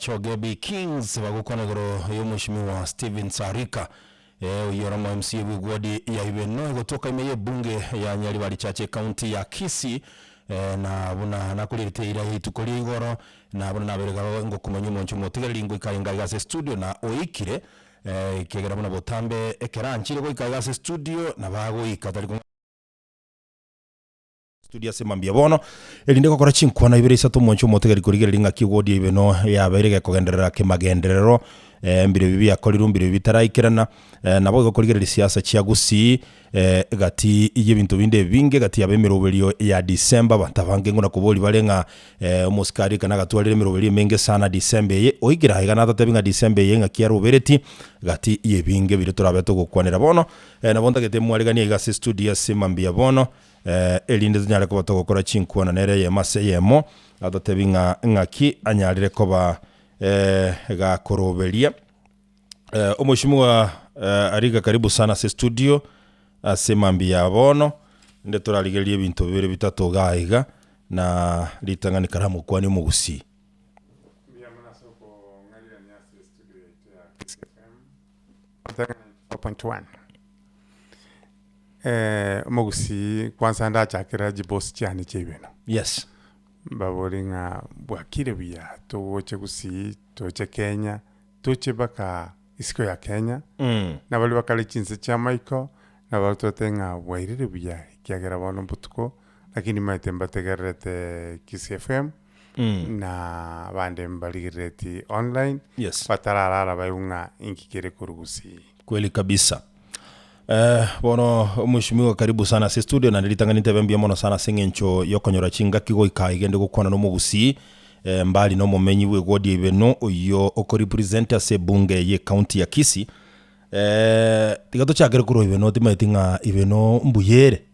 Chogebi Kings bagokwana igoro y'omweshimiwa Stephen Sarika eh, oyio ore omo MCA bw'egwodi ya Ibeno egotoka ime y'ebunge ya Nyaribari Chache ecounty ya Kisii eh, na buna nakorierete eira ya rituko ria igoro na buna nabeire iga ngokomanya omonche omotigereri ngoika aye ngaiga ase estudio na oikire eh, ekiagera buna botambe ekero anchire goika iga ase estudio nabo agoika tari kong'a Studio ase mambia bono, erinde gokora chinkwana ibere isato omonche omotegeri korigereria ng'aki ewodi ya ibeno yabeire gekogenderera kemagenderero, eh, mbire ebi biakorirwe mbire ebi bitaraikerana, eh, nabo igo korigereria siasa chia Gusii, eh, egati y'ebinto binde ebinge egati yabo emeroberio ya December abanto abange nguna koboria bare ng'a eh, omosikari ekero nagatwarire emeroberio emenge sana December eye, oikire aiga natotebi ng'a December eye ng'aki arobereti, gati y'ebinge biria torabe togokwanera. Bono, eh, nabo ntagete mwariganie iga ase estudio ase mambia bono, Erinde tonyare koba togokora chinkwana nere eyemo ase eyemo, atotebi ng'a ng'aki anyarire koba gakoroberia. Omweshimiwa Ariga karibu sana ase studio ase mambia ya bono, inde torarigererie ebinto bibere bitato iga iga, na ritang'ani karamokwanie omogusii. Mbuya mono ase okong'arirania ase estudio yaito ya Kiss FM 94.1. Omogusii kwanza ndachakera chibosi chiane chia ibeno. Yes. Mbabori ng'a bwakire buya togoche gusii, toche Kenya, toche mpaka isiko ya Kenya, na baria bakare chinse chia maiko, nabo tote ng'a bwairire buya ekiagera bono mbotuko, lakini maete mbategererete Kisii FM, na abande mbarigerereti online, Yes. batararara baigwe ng'a inki kere korwa gusii. Kweli kabisa. Eh, bono omweshimiwa karibu sana ase studio naende ritang'ani ntebe mbuya mono sana ase eng'encho yokonyora chingaki goika iga ende gokwana na omogusii eh, mbali na omomenyi bwe ward ya Ibeno oyio okorepresent ase ebunge ye county ya Kisii. Eh, tiga tochakere korwa Ibeno timanyeti ng'a Ibeno mbuya ere.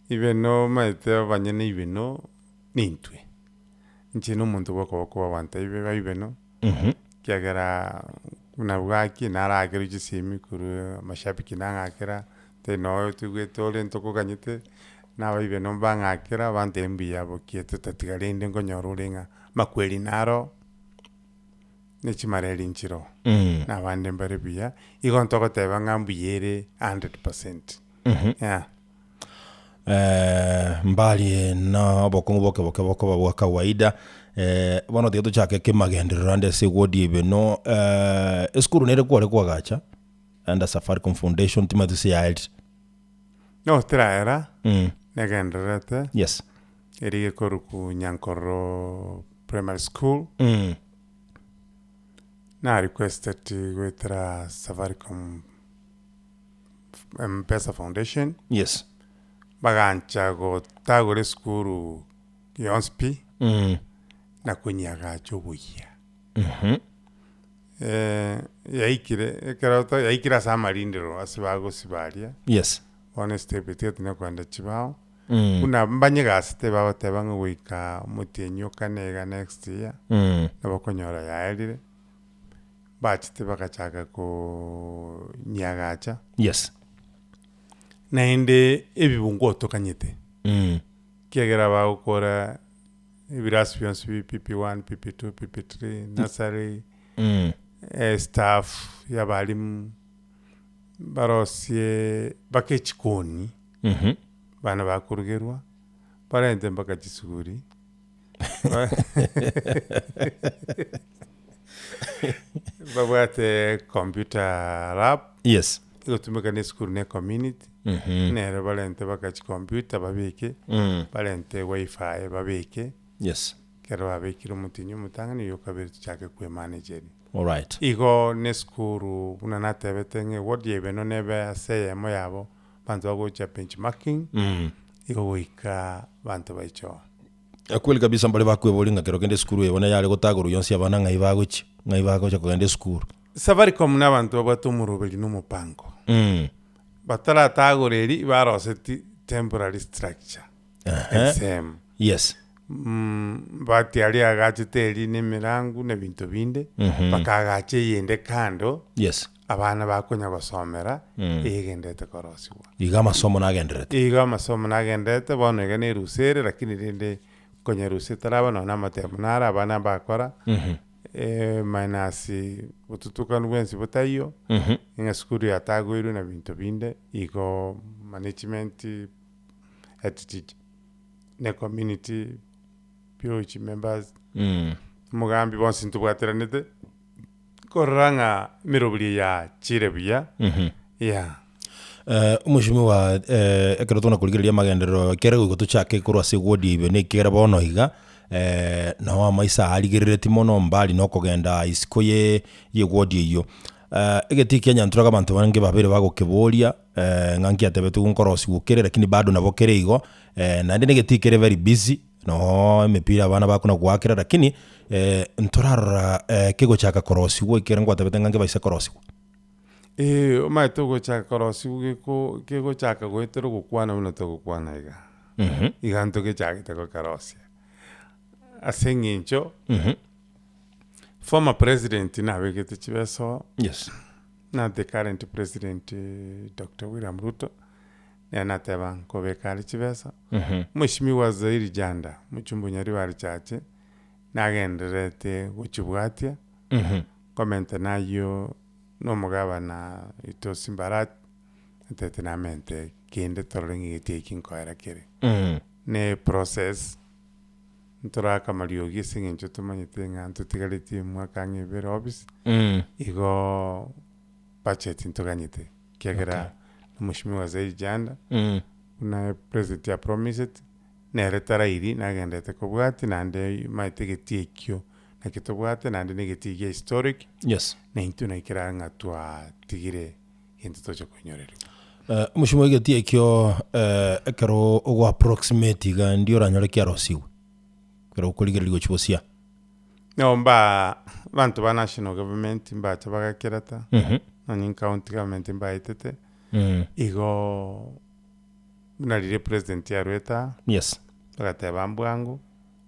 Ibeno omanyete abanyene Ibeno nintwe, inche na omonto bw'okoboko bwa abanto ibe ba Ibeno. Ekiagera buna bwaki narakerwe chisimi korwa amashabiki nang'akera, tari noo toigwete ore ntokoganyete, na abaibeno mbang'akera bantebia mbuya bokie totatiga rende nkonyora ore ng'a amakweri naro, ne chimareri nchiroo, na abande mbare buya, igo ntogoteba ng'a mbuya ere hundred percent, yeah. Mbari na obokong'u boke boke bokoba bwa kawaida, bono tiga tochake kemagenderero ande ase eward ya Ibeno, esukuru nere kware koagacha under Safaricom Foundation timanyeti gose yaerire. No teraera, negendererete, Yes. eria ekorokwa Nyankororo Primary School, na requested goetera Safaricom. Mpesa Foundation, Yes. bagancha gotagora esukuru yonsi pi, na konyiagacha oboyia. Yaikire ekero to yaikire ase amarindero ase bagosiba aria, Yes. bono estep etigete na kogenda chibao, buna mbanyegasete bagoteba ng'a goika omotienyi okane iga next year, nabo okonyora yaerire. Bachete bagachaka konyiagacha. Yes. Naende ebibungo otokanyete, ekiagera bagokora ebirasi bionsi bi PP1, PP2, PP3, nursery, staff ya abalimu, barosie mpaka echikoni, abana bakorugerwa, barente mpaka chisuguri. Babwate computer lab Yes. egotumeka na esukuru na ecommunity nere barente baka chicomputer babeke barente wifi babeke Yes. ekero babekire omotienyi omotang'ani oyo okabere tochake koemanageria. Alright. Igo na esukuru buna natebete ng'a eward ya Ibeno nebe ase eyemo yabo abanto bagocha benchmarking igo goika abanto baiche oo. Kweli kabisa mbare bakweboria ng'a kero kende esukuru eye bono yare gotagorwa yonsi abana ng'ai bagochia, ng'ai bagocha kogenda esukuru. Safaricom na abanto babwate omoroberi na omopango. Bataratagora eri baroseti temporary structure ensemo. Yes. Mbati aria agachete eri na emerangu na ebinto binde, bakaagacha eyende kando, Yes. abana bakonya gosomera eyegenderete korosigwa. Iga amasomo nagendererete. Igo amasomo nagendererete bono iga nerusa ere lakini rende. Nkonyerusia etaraba nonye na amatemo naro abana mbakora, minus botutukanu bwensi botaiyo, ng'a esukuru yatagoirwe na binto binde, igo management, head teacher, na ecommunity, POG members, omogambi bonsi ntobwateranete, korora ng'a emeroberi eye yachire buya, yeah. Omweshimiwa ekero tokona korigereria amagenderero ekere goika tochake korwa ase eward ya Ibeno ekiagera bono iga, nao amaiso aarigereretie mono mbari na okogenda isiko ye eward eyio. Egetii kia Nyanturage abanto bange babeire bagokeboria ng'a nkiatebetigwe nkorosigwa kere lakini bado nabo kere igo, naende na egetii kere very busy, noo emepira abana bakona goakera lakini ntorarora kegochaka korosigwa ekero ngwatebete ng'a nkebaise korosigwa. Ee, omanyete ogochaka korosigwa geko kegochaka goetera ogokwana buna togokwana iga, iga ntogechagete gokerosia. Ase eng'encho, former president nabegete chibesa oo, Yes. na the current president Doctor William Ruto, nere nateba nkobeka are chibesa, Mheshimiwa Zairi Janda, mochumba o Nyaribari Chache, nagendererete gochibwatia. Komenta nayio nomogabana oito Simbarat, atebete namente kende torore ng'a egeti eki nkoera kere. Ne eprocess, ntorake amariogi ase eng'encho tomanyete ng'a ntotigaretie omwaka ang'e ibere office, igoo budget ntoganyete, ekiagera omweshimiwa Zaid Janda, buna president apromiseti, nere tarairi nagenderete kobwatia naende omanyete egeti ekio Naki tobwate naende na egetii gia historic, Yes. na intwe naki kerabe ng'a twatigire gento toche koinyorerigwa. Omochie egetii ekio ekero ogo approximate iga ndi oranyore kiarosigwe, ekero okorigereria gochia bosia. No mbaa abanto ba national government mbacha bagakerata, nonye county government mbaetete, igoo buna riria president arwete aa, Yes. bagateba mbwango.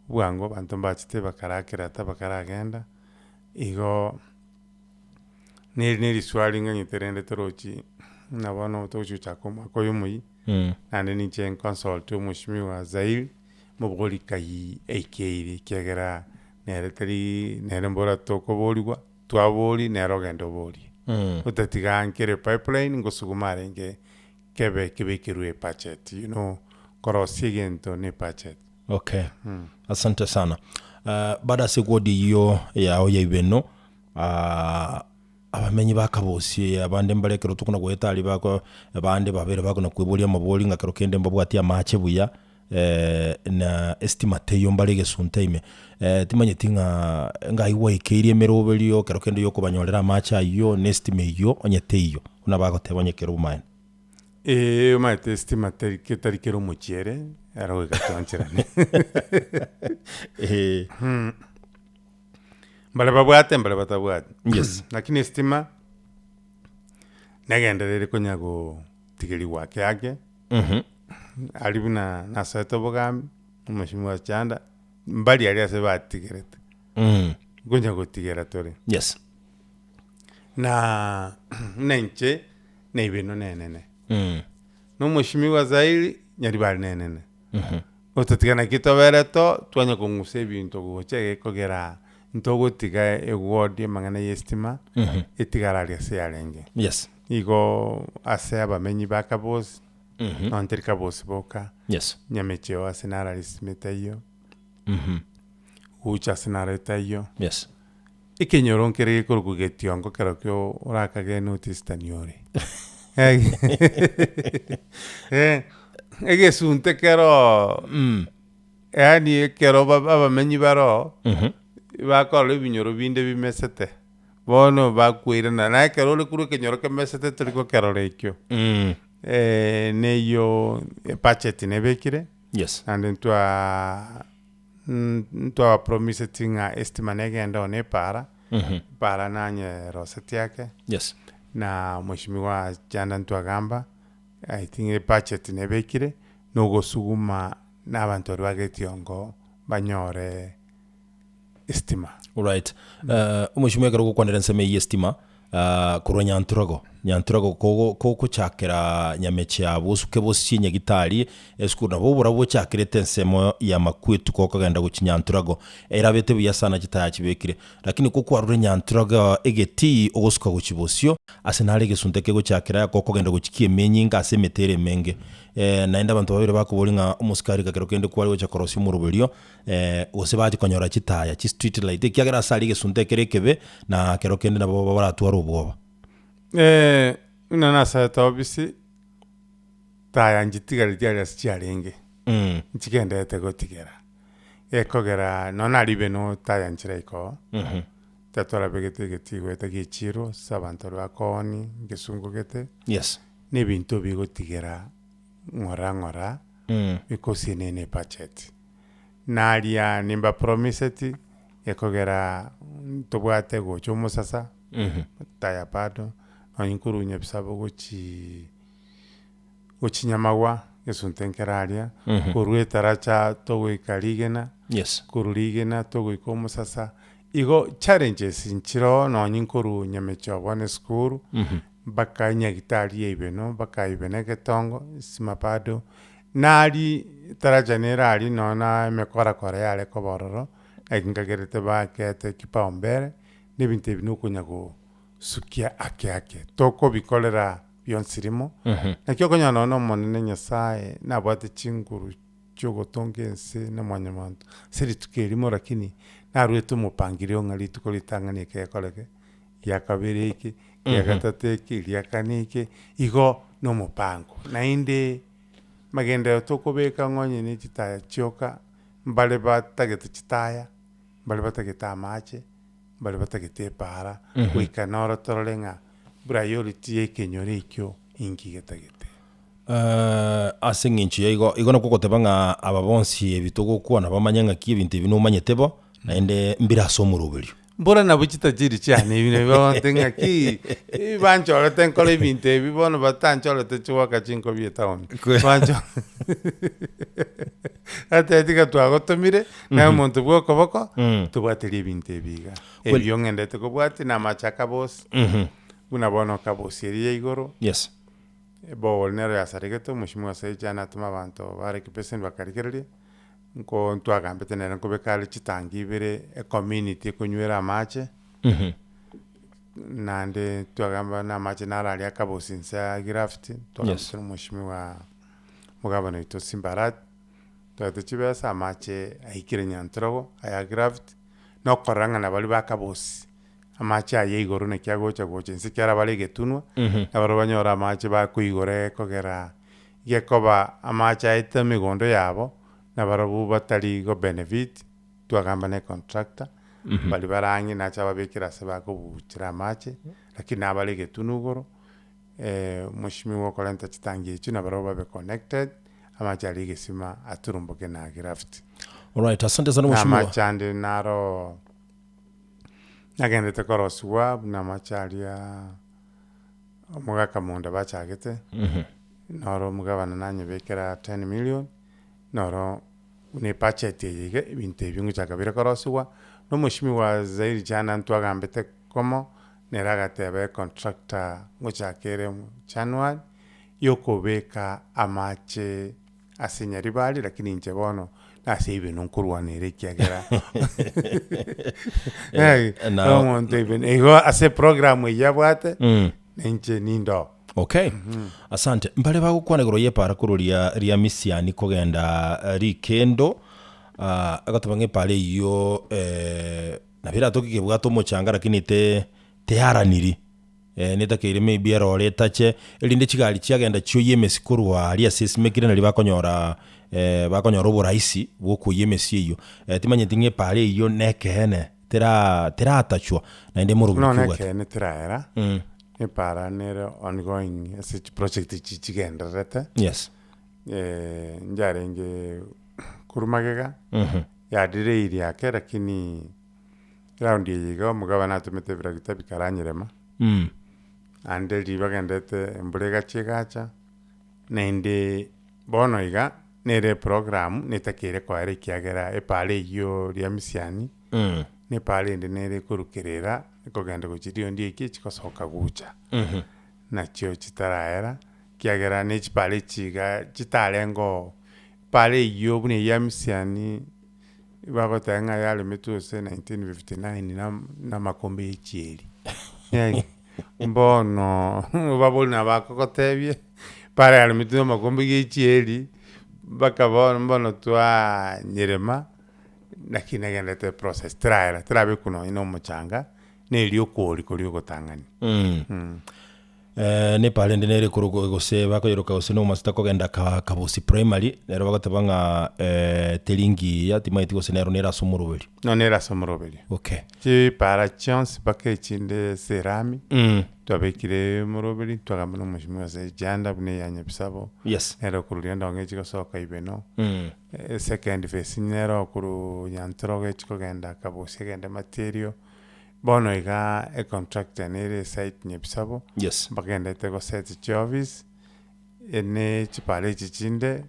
Bwango abanto mbachete bakarakera bakaragenda, igo neri ne riswali ng'anyete rende torochi buna bono togochi gochaka omwaka oyo omoyia, naende ninche nconsult omweshimiwa Zairi, mobori kai eikeire ekiagera nere tari nere mbora tokoboriwa, twaboria nere ogenda oborie. Otatiga nkere pipeline ngosuguma arenge kebe kebekerwe ebudget, you know korosia egento na ebudget. Okay, asante sana. Bado ase eward eyio yao ya Ibeno, abamenyi ba Kabosie abande mbare ekero tokona goeta aria bako abande babere bakona kweboria amabori ng'a kero kende mbabwati amache buya, na estima teiyo mbare egesunte ime. Timanyeti ng'a ngai gwaikeirie emeroberio kero kende yokobanyorera amache ayio na estima eyio onye teiyo, buna bagoteba onye kere obomaene. Eeh omanyete estima teri ketari kere omochie ere, ero goika toancherane. Eeh. Mbare babwate mbare batabwati. Yes. Lakini estima, negenderere konya gotigeriwa ake ake, aria buna nasoete obogambi, omweshimiwa Chanda, mbari aria ase batigerete, nkonya gotigera tore. Yes. Na buna inche na nenene, na omweshimiwa Zairi Nyaribari nenene, otatiga naki tobere to twanya kong'usa ebinto gocha egekogera ntogotiga eward amang'ana ya estima etigare aria ase yarenge. Yes. Igo ase abamenyi ba Kabosi, nonye teri Kabosi boka, Yes. Nyamecheo ase naro aria estima etaiyo, Gucha ase naro etaiyo. Yes. Ekenyoro nkere gekorokwa getiongo kerokio orakage North Eastern ore. Egesunte keroo yaani ekero ba- abamenyi baroo, bakorora ebinyoro binde bimesete, bono bakweirana na ekero ore korwa ekenyoro kemesete tori gokerora ekio. Neywo ebudget nebekire, Yes. naende ntwaa Ntwabapromiseti ng'a estima negende one epaara, epaara nanye rosetie ake, Yes. na mweshimiwa Chanda ntwagamba, I think ebudget nebekire, na ogosuguma na abanto baria ba Getiongo banyore estima. Alright. Omweshimiwa ekero ogokwanera ensemo eyio ya estima, korwa Nyanturago. Nyanturago kogo kogochakera nyameche abwo osuke bosie nyagitari esukuru nabo oborabu bochakerete ensemo ya makwetu gokogenda gochia Nyanturago erabete buya sana chitaya chibekire lakini kokwarure Nyanturago egetii ogosuka gochia bosio ase nare egesunte kegochakera gokogenda gochia kiemenyinga ase emete ere emenge naende abanto babere bakoboria ng'a omosikari kakero kende kware gocha korosia omoroberio gose bache konyora chitaya chistreet light ekiagera ase aria egesunte ekere ekebe na kero kende nabo baratware obwoba. Buna nasaete obisi, taya nchitigareti aria ase chiarenge, nchigenderete gotigera, gekogera nonya naribe no taya nchire ikoo, tatwarabegete egetii goeta gie echiro ase abanto baria bakooni, egesungo gete, Yes. na ebinto bigotigera ng'ora ng'ora, bikosie ne ebudget. Naria nimbapromiseti, gekogera ntobwate gocha omosasa. Taya bado, nonye nkorwa Nyabisabo gochii gochia Nyamagwa, egesunte nkere aria, korwa etaracha togoika rigena, Yes. korwa rigena togoika omosasa, igo challenges nchiroo nonye nkorwa Nyamechobo bono esukuru, mpaka Nyagitari ya Ibeno, mpaka Ibeno egetongo, esima bado, naria etaracha nere aria nonye na emekorakora yare koba ororo, naki nkagerete bakete kipaumbele. Na ebinto ebi nokonya gosukia ake ake, tokobikorera bionsi rimo, naki okonyora nonya na Omonene Nyasaye nabwate chinguru chiogotonga ense na mwanyabanto ase rituko erimo lakini naruete omopangirio ng'a rituko ritang'ani eke gekoreke, gia kabere eke, gia gatato eke, ria kane eke, igo na omopango. Naende magenderero tokobeka ng'a onye ne chitaya chioka, mbare batagete chitaya, mbare batagete amache, mbare batagete epaara, goika noro torore ng'a priority y'ekenyoro ekio inki getagete. Ase eng'encho ya igo, igo nakwo ogoteba ng'a aba bonsi ebi togokwana bamanye ng'aki ebinto ebi nomanyete bo, naende mbire ase omoroberio. Mbora nabwo chitajiri chiane ebi nabio bagote ng'aki, banchorete nkore ebinto ebi bono batanchorete chigoaka chinkobi etown, bancho Batebeti ng'a twagotomire, naye omonto bwa okoboko, tobwaterie ebinto ebi iga. Ebio ng'endete kobwatia na amache akabosi, buna bono okabosi eria ya igoro, Yes. eborehole nero yasaregete, omosimiwa ase echana atoma abanto bare kipesen bakarigereria, nko ntwagambete nere nkobeka are chitangi ibere ecommunity ekonywera amache, naende twagamba na amache naro aria akabosi inse ya graft, twagambete na omosimiwa omogabana oito Simba Arati, twaete chibesa amache aikire Nyantrogo aya graft, na okorora ng'a nabaria bakabosi amache aya igoro naki agocha gocha inse ekiagera bare egetunwa, nabarabwo banyore amache bakoigora ekogera gekoba amache aete emegondo yabo, nabarabwo batari go benefit, twagamba na econtractor, baria bare ang'e nache ababekere ase bakobuchera amache, lakini nabare egetunwa igoro, Mweshimiwa okorenta chitangi echio nabarabwo babe connected, amache aria egesima aturumboke na gravity. Alright, asante sana Na mweshimiwa. amache ande naro nagenderete korosiwa buna amache aria omogaka monda bachagete, noro omogabana nanyebekera 10 million, noro buna ebudget eye iga ebinto ebi ngochaka bire korosiwa, na omweshimiwa zaidi jana ntwagambete komo, Nere agateba econtractor ngochaka ere January yokobeka amache ase Nyaribari lakini inche bono nase ibeno nkorwana ere ekiagera Na- omonto ibeno igo ase eprogram eywo abwate na inche ninde oo. Okay, asante. Mbare bagokwana igoro y'epaara korwa ria ria misiani kogenda rikendo, ah, agoteba ng'a epaara eyio Nabo eratoke kebwate omochanga lakini te tearaniri, netakeire maybe erore etache, erinde chigari chiagenda chioyie emesi korwa aria ase esimekire naria bakonyora bakonyora oborahisi bwa okoyia emesi eyio. Timanyeti ng'a epaara eyio na ekeene tera teratachwa naende morobio Nonya kebwate. ekeene teraera, epaara nere ongoing ase chiproject echi chigendererete, Yes. njarenge korwa magega. Yadireirie ake lakini round eye iga omogabana atomete ebiragita bikaranyerema, naende riria bagendete embura egachia egacha, naende bono iga nere eprogram netakeire koera ekiagera epaara eywo ria misiani, na epaara ende nere ekorukerera ekogenda gochia riondi eki echigosoka gocha. Nachio chitaraera, ekiagera na echipara echi iga chitarenge oo, epara eywo buna eywo ya misiani, bagoteba ng'a yaremetwe ase 1959 na na amakombe ya echieri. Mbono babori nabo bakogotebia, epara yaremetwe na amakombe ya echieri, mpaka bono mbono twanyerema, lakini negenderete eprocess teraera, terabekwa nonye na omochanga. Nerio okori koria ogotang'ani. Nepara ende nere ekorokwa gose bakoyeroka gose na omasita kogenda ka Kabosi Primary, nero bagoteba ng'a teri ngiya timaeti gose nero nere ase omoroberi. No nere ase omoroberi. Okay. Chipara chionsi mpaka echinde ase erami, twabekire omoroberi, twagamba na omweshimiwa ase ejanda buna eya Nyabisabo, Yes. nere okoruria endongo echi gosoka Ibeno, second phase nere okorwa Nyantorogo echi kogenda Kabosi egende Matiario. Bono iga econtractor nere esite Nyabisabo, Yes. mbagendete goset chioffice, ene chipara echi chinde,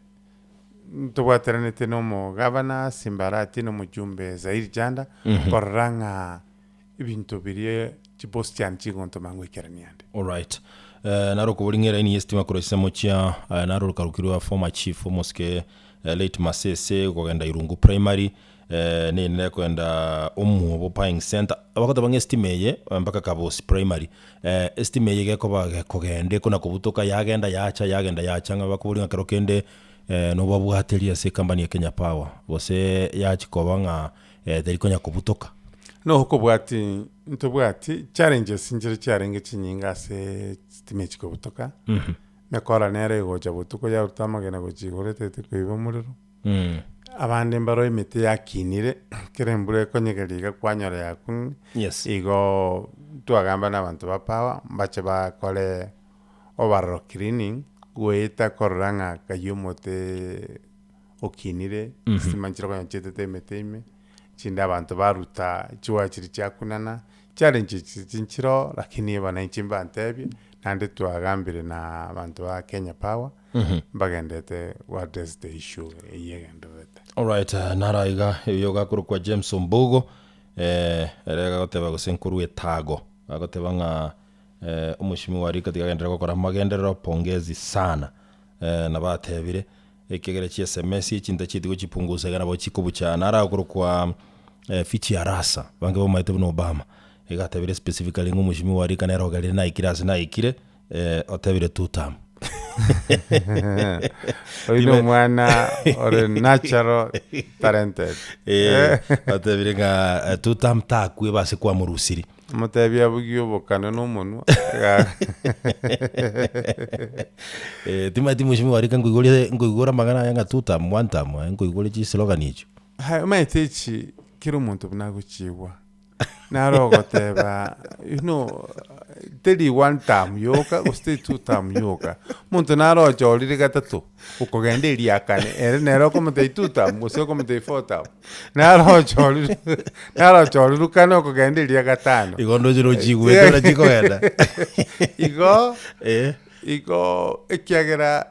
ntobwateranete na omogavana Simba Arati na omojumbe Zairi Janda, korora ng'a ebinto biria chibosi chiane chigontoma ngoikerania ande. Alright. Eh, naro okobori ng'a eraini y'esitima korwa chisemo chia eh, naro orokarokirwe former chief omosike eh, late Masese kogenda Irungu Primary Nere kogenda Omuobo Buying Centre, bagoteba ng'a estima eye mpaka Kabosi Primary, estima eye gekoba gekogenda ekona kobutoka yagenda yacha yagenda yacha ng'a bakoboria ng'a kero kende nobabwaterie ase ecompany ya Kenya Power, gose yachia koba ng'a teri konya kobutoka. Nokobwati ntobwati challenges nchire chiarenge chinyinge ase chitima echi kobutoka, emekora nere egocha botuko yaruta amagena gochia igoro etagete koiba omorero. Abande mbaro emete yakinire, ekero embura ekonyegeria iga kwanyora yakong'ire, Yes. igoo twagamba na abanto ba power, mbache bakore overall cleaning, goeta korora ng'a kaywo omote okinire, chistima nchire konya chietete emete ime, chinde abanto baruta chiwaya chiria chiakunana, challenge echi nchiroo lakini abananchi mbantebie, naende twagambire na abanto ba Kenya Power. mbagendete go address the issue eyio egendererete. Alright, naro iga oyo gakorokwa James Ombugo, ere gagoteba gose nkorwa etago, agoteba ng'a omweshimiwa Rika tiga agenderere gokora amagenderero pongezi sana. Nabo atebire, ekiagera chi sms echi ntachieti gochipungusa iga nabo chikobucha. Naro akorokwa Fichi Arasa, abange bamaete buna Obama, iga atebire specifically ng'a omweshimiwa Rika nere ogerire naikire ase naikire. Otebire two term. Oyo na omwana ore natural talented. Eh, otebire ng'a eh, two term takwe base kwamorusiri. Omotebi abugie obokano na omonwa. Eh, timanyeti mheshimiwa Rika nkoigoria nkoigora amang'ana aya ng'a two term, one term, aye nkoigore chislogan echio. Hai, omanyete echi kera omonto buna agochigwa. Naro ogoteba you know teri one term yoka gose teri two term yoka, omonto naro ochorire gatato, okogenda eria kane, ere nere okomotebia two term gose okomotebia four term, naro ochorire naro ochorirwe kane okogenda eria gatano. Igo ndoche rochigwete buna chikogenda. Igo, Eh. igo ekiagera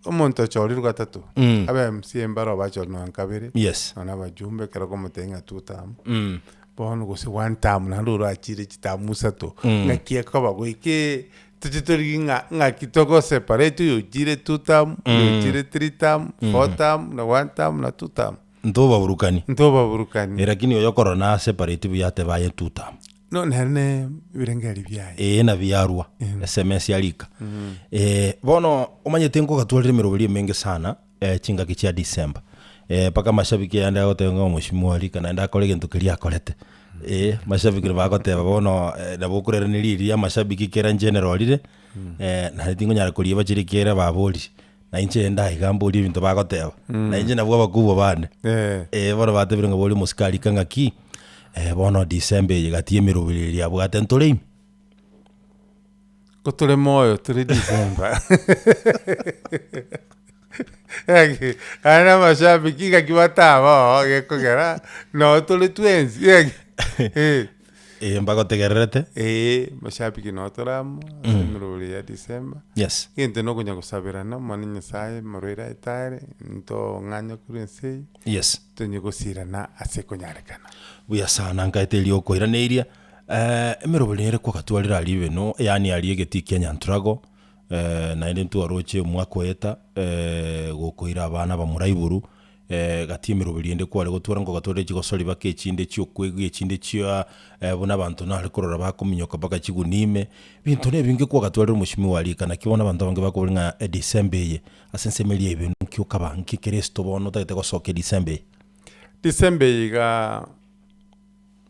Omonto ochorirwe gatato, abe MCA mbare obachorire nonya kabere, Yes. nonya abajumbe ekero okomotebia ng'a two term, bono gose one term naende orachire chiterm isato, ng'aki ekoba goika toche torigie ng'a ng'aki togo separate oyo ochire two term, oyo ochire three term, four term, na one term na two term. Ntobaburukani. Ntobaburukani. Eh, lakini oyo okorora na separate buya atebe aye two term. No nere ne ebirengererio biaye. Ee nabiarwa sms arika. Eh, bono omanyete nkogatwarire emeroberi emenge sana eh, chingaki chia December. Eh, mpaka amashabiki ayande agoteba ng'a omweshimiwa Rika naende akore egento keria akorete. Eh, mashabiki nabo bagoteba bono eh, nabo okoraneria riria amashabiki kera inche nerorire, eh, naende tingonyara korieba chiria kera baborie. Na inche ndaiga mborie ebinto bagoteba, na inche nabwo abakubwa bane. Eh. Eh, bono batebire ng'a boria omosikari ka ng'aki, eh, bono December eye gati y'emeroberi eria abwate ntore ime. Ko tore moyo tore December. Gaki, naende amashabiki ng'aki bataba oo gekogera noo tore twensi gaki eh. Eh, mbagotegererete. Eeh, mashabiki noo tore amo ase emeroberi ya December. Yes. Egento na okonya gosaberana, omwana Nyasaye omorwaire aetare, ntong'anye korwa ense eye, Yes. tonye gosirana ase ekonyarekana. Buya sana nkaete erio okoiraneiria. Emeroberi nere kwagatwarire aria ibeno, yaani aria egetii kia Nyanturago, naende ntwaroche omwaka oeta, gokoira abana abamura igoro, gati emeroberi ende kware gotwara nkogatwarire chigosori mpaka echinde chiokoigwa echinde chia buna abanto nare korora bakominyoka mpaka chigunia ime, ebinto na ebinge kwagatwarire omoshimiwa aria ika naki bono abanto abange bakoboria ng'a edecember eye, ase ensemo eria ya ibeno nki okaba nki ekeresito bono otagete gosokia edecember eye? December eye igaa.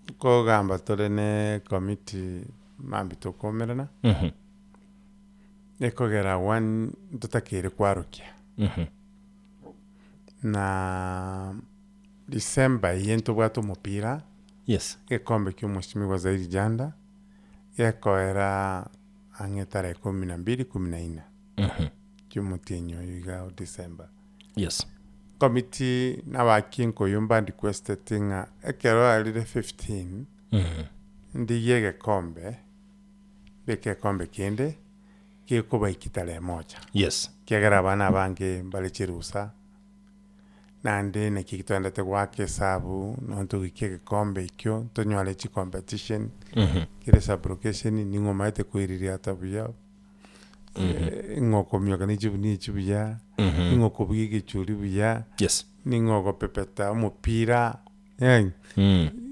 Nkogamba tore ne committee mambia tokoumerana, ekogera one ntotakeire kwarokia, na December eye ntobwate omopira, Yes. egekombe kia omwesimigwa Zaidi Janda, gekoera ang'e tarehe kumi na mbili, kumi na nne, chia omotienyi oyo iga o December. Yes. Committee nabaki nkoyio mbandiquesteti ng'a ekero arire 15 ndigie egekombe, mbeke egekombe kende gekobaiki tarehe moja. Yes. Ekiagera abana abange mbare chirusa, naende naki toendete goaka esabu nonye togoika egekombe ekio tonyore chicompetition, kere sublocation ning'o omanyete koiririata buya. Ng'a okomioka ne chibunia echi buya, ng'a okobugia egechuri buya, Yes. ning'o ogopepeta omopira, yaani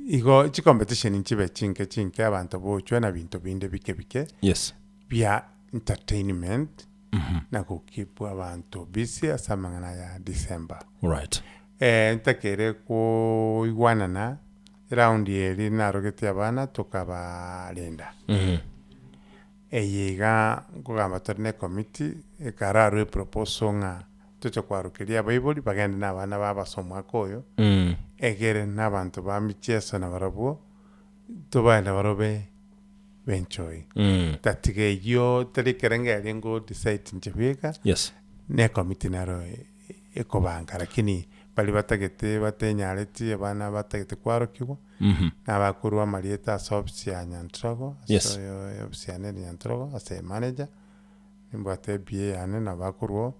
igo chicompetition nchibe chinke chinke abanto bochwe na binto binde bike bike Yes. bia entertainment na gokeep abanto busy ase amang'ana ya December. Right. Ntakere koigwanana eround eria narogete abana tokabarenda. Eye iga nkogamba tore ne ecommittee, ekararwa eproposal ng'a toche kwarokeria abaibori bagende na abana babo ase omwaka oyo, egere na abanto ba micheso nabarabwo, tobae nabarabwo be benjoy. Tatiga eyio tari ekerengererio ngo decide inche bweka, Yes. ne ecommittee nero ekobanga lakini baria batagete batenyareti abana batagete kwarokigwa. Nabakorwa amarieta ase ofisi ya Nyantrogo, ase Yes. oyo ofisi yane ere Nyantrogo, ase emanager, nimbwate EPA yane nabakorwa oo,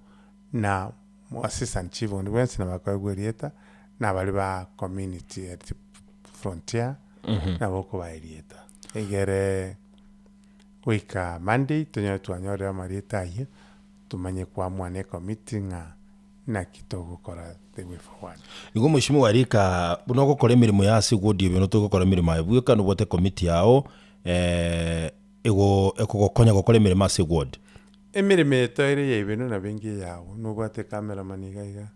na assistant chief onde bwensi nabakoegwa erieta, na baria ba community health frontier, nabo okobaa erieta. Egere goika Monday, tonyare twanyorire amarieta ayio, tomanye koamua na ecommittee ng'a Naki togokora the way forward. Igo mweshimiwa rika buna ogokora emeremo ya ase ward ebe notogokora emeremo aye bweka nobwate ecommittee yao ego ekogokonya gokora emeremo ase eward. Emeremo eye toire ya ibeno nabo enga eyao, nobwate ecameraman iga iga,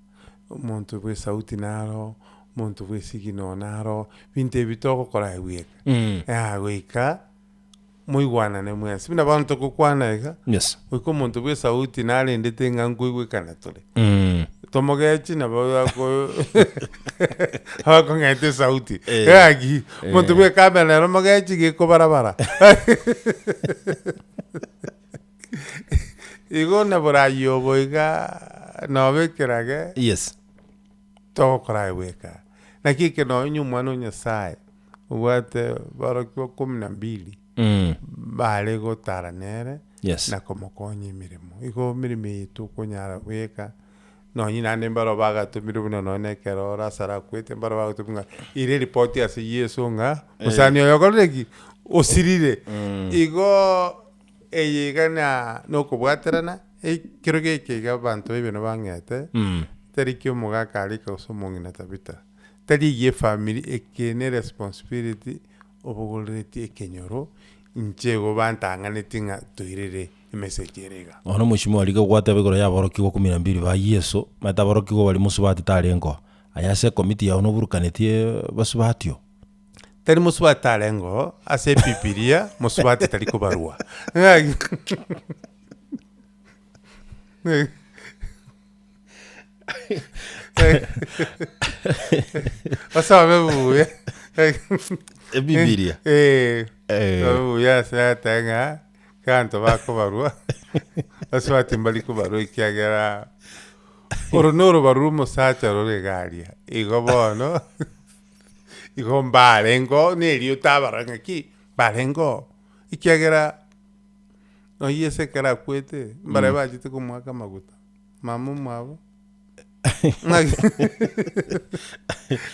omonto bwe esauti naro, omonto bwe esignal naro, binto ebi togokora aye bweka. Yaya goika. moigwanane mwensi. Buna bono togokwana iga, Yes. goika omonto bwa esauti narendete ng'a nkoigwekana tore. Tomogechi nabo ako akong'eta esauti. Eh. Gaki, omonto bwa ekamera nere omogechi gekobarabara. Igo naborayio obo iga nobe ekerage. Yes. Togokora aye bweka. Naki eke nonye omwana o Nyasaye obwate barokigwa kumi na mbili bare gotara nere Yes. na komokonya emeremo. Igo emeremo eye tokonyara bweka nonye naende mbaro bagatomirwe buna nonye na ekero Lazaro akwete mbaro bagatomirwe ng'a ira eripoti ase Yeso ng'a mosani oyo okorire ki? Osirire. Igo eye iga na nokobwaterana ekero geke iga abanto ba ebino bang'ete. Tari ki omogaka arika gose omong'ina Tabitha, tari eyio efamiri eke ne responsibility obogoreretie ekenyoro, inche igo bantang'anetie ng'a toirere emessage ere iga. Bono omochie riga gwateba igoro y'aborokigwa kumi na mbili ba Yeso, omanyete aborokigwa baria mosubati tarenge oo, aye ase ekomiti yao noburukanetie basubati oo. Tari mosubati tarenge oo, ase ebibilia mosubati tari kobarwa. Osome buya. Ebibilia. Eh. Eh. Osome buya ase ateba ng'a abanto bakobarwa, basubati mbari kobarwa ekiagera oro na orobaru rwa omosacha rore iga aria. Igo bono, igo mbarenge oo na erio otabarora ng'aki, mbarenge oo, ekiagera nonye Yeso ekero akwete, mbaria bachete komoaka amaguta. Mama omwabo.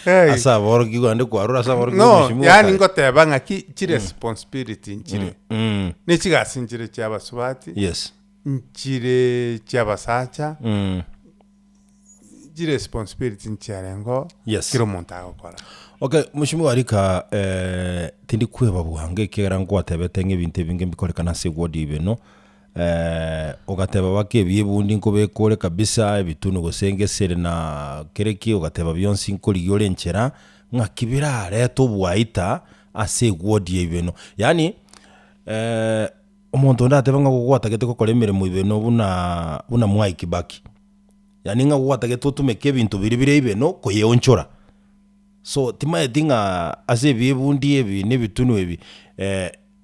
Hey. Ase aborokigwa naende kwarure ase aborokigwa No, mheshimiwa yaani kare. ngoteba ng'aki chiresponsibility nchire. Mm. Ne chigasi nchire chia abasubati, Yes. nchire chia abasacha, Mm. chiresponsibility nchiarengo Yes. kera omonto agokora. Okay, mheshimiwa Rika eh, tindi kweba bwango ekiagera nkwatebete ng'a ebinto ebinge mbikorekana ase eward ibeno eh, ogateba baka ebi ebundi nkobeka ore kabisa ebitunu gose ngesere na kere ki ogateba bionsi nkorigia ore enchera ng'aki birarete obwaita ase eward ya ibeno. Yaani eh, omonto onde atebe ng'a gogwatagete gokora emeremo ibeno buna buna Mwai Kibaki. Yaani ng'a gwatagete otumeke ebinto biria bire ibeno koyeonchora. So timaeti ng'a ase ebi ebundi ebi na ebitunu ebi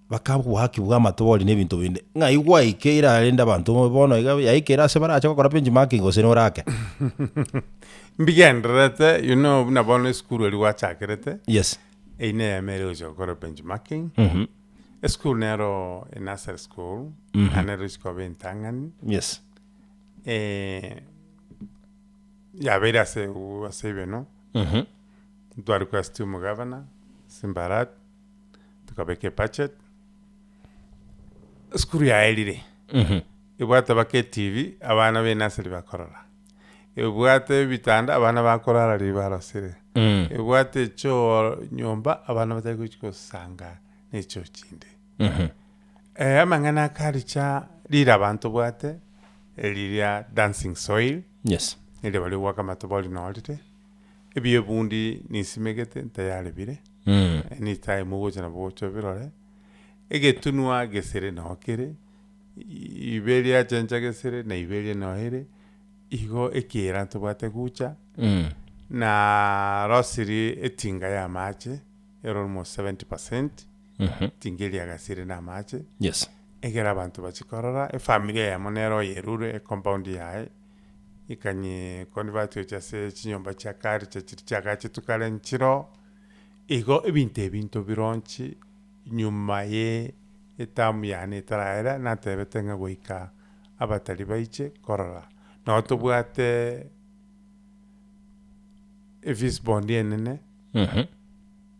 baka obohaki bwa amatobori na ebinto binde, ng'ai gwaikeire arende abanto bono iga yaikeire ase barache gokora benchmarking gose norake? Mbigendererete, you know buna bono esukuru eria gwachakerete, Yes. eyio neyemo ere gocha gokora benchmarking. Esukuru nero enursery school, naende nero gochi koba entang'ani. Yes. Yabeire ase ase ebeno, ntware request omogavana, Simba Arati, tokabeka ebudget, esukuru yaerire, ebwate mpaka etv, abana ba enursery bakorora, ebwate ebitanda abana bakorara riria barosire, ebwate echoo nyomba abana batari gochi gosanga na echoo chinde. Amang'ana akaricha rire abanto obwate, riria dancing soil, Yes. riria baria goaka amatobori norire, ebiebundi nisimegete ntayari bire, anytime ogocha nabo ogocha obirore, egetunwa gesere noo kere, ibe riachencha gesere na ibe eria noo ere, igo ekiira ntobwate gucha, na rosiri etinga ya amache, ere almost 70%, etinga eria yagasire na amache, Yes. ekero abanto bachia korora, efamiri eyemo nere oyerure ecompound yaye, ekanyee convert gochia ase chinyomba chia kare chia chiria chiagachetwe kare nchiroo, igo ebinto ebi ntobironchi nyuma ye eterm yane etaraera, natebete ng'a goika abatari baiche korora. Nabo tobwate efees bond enene,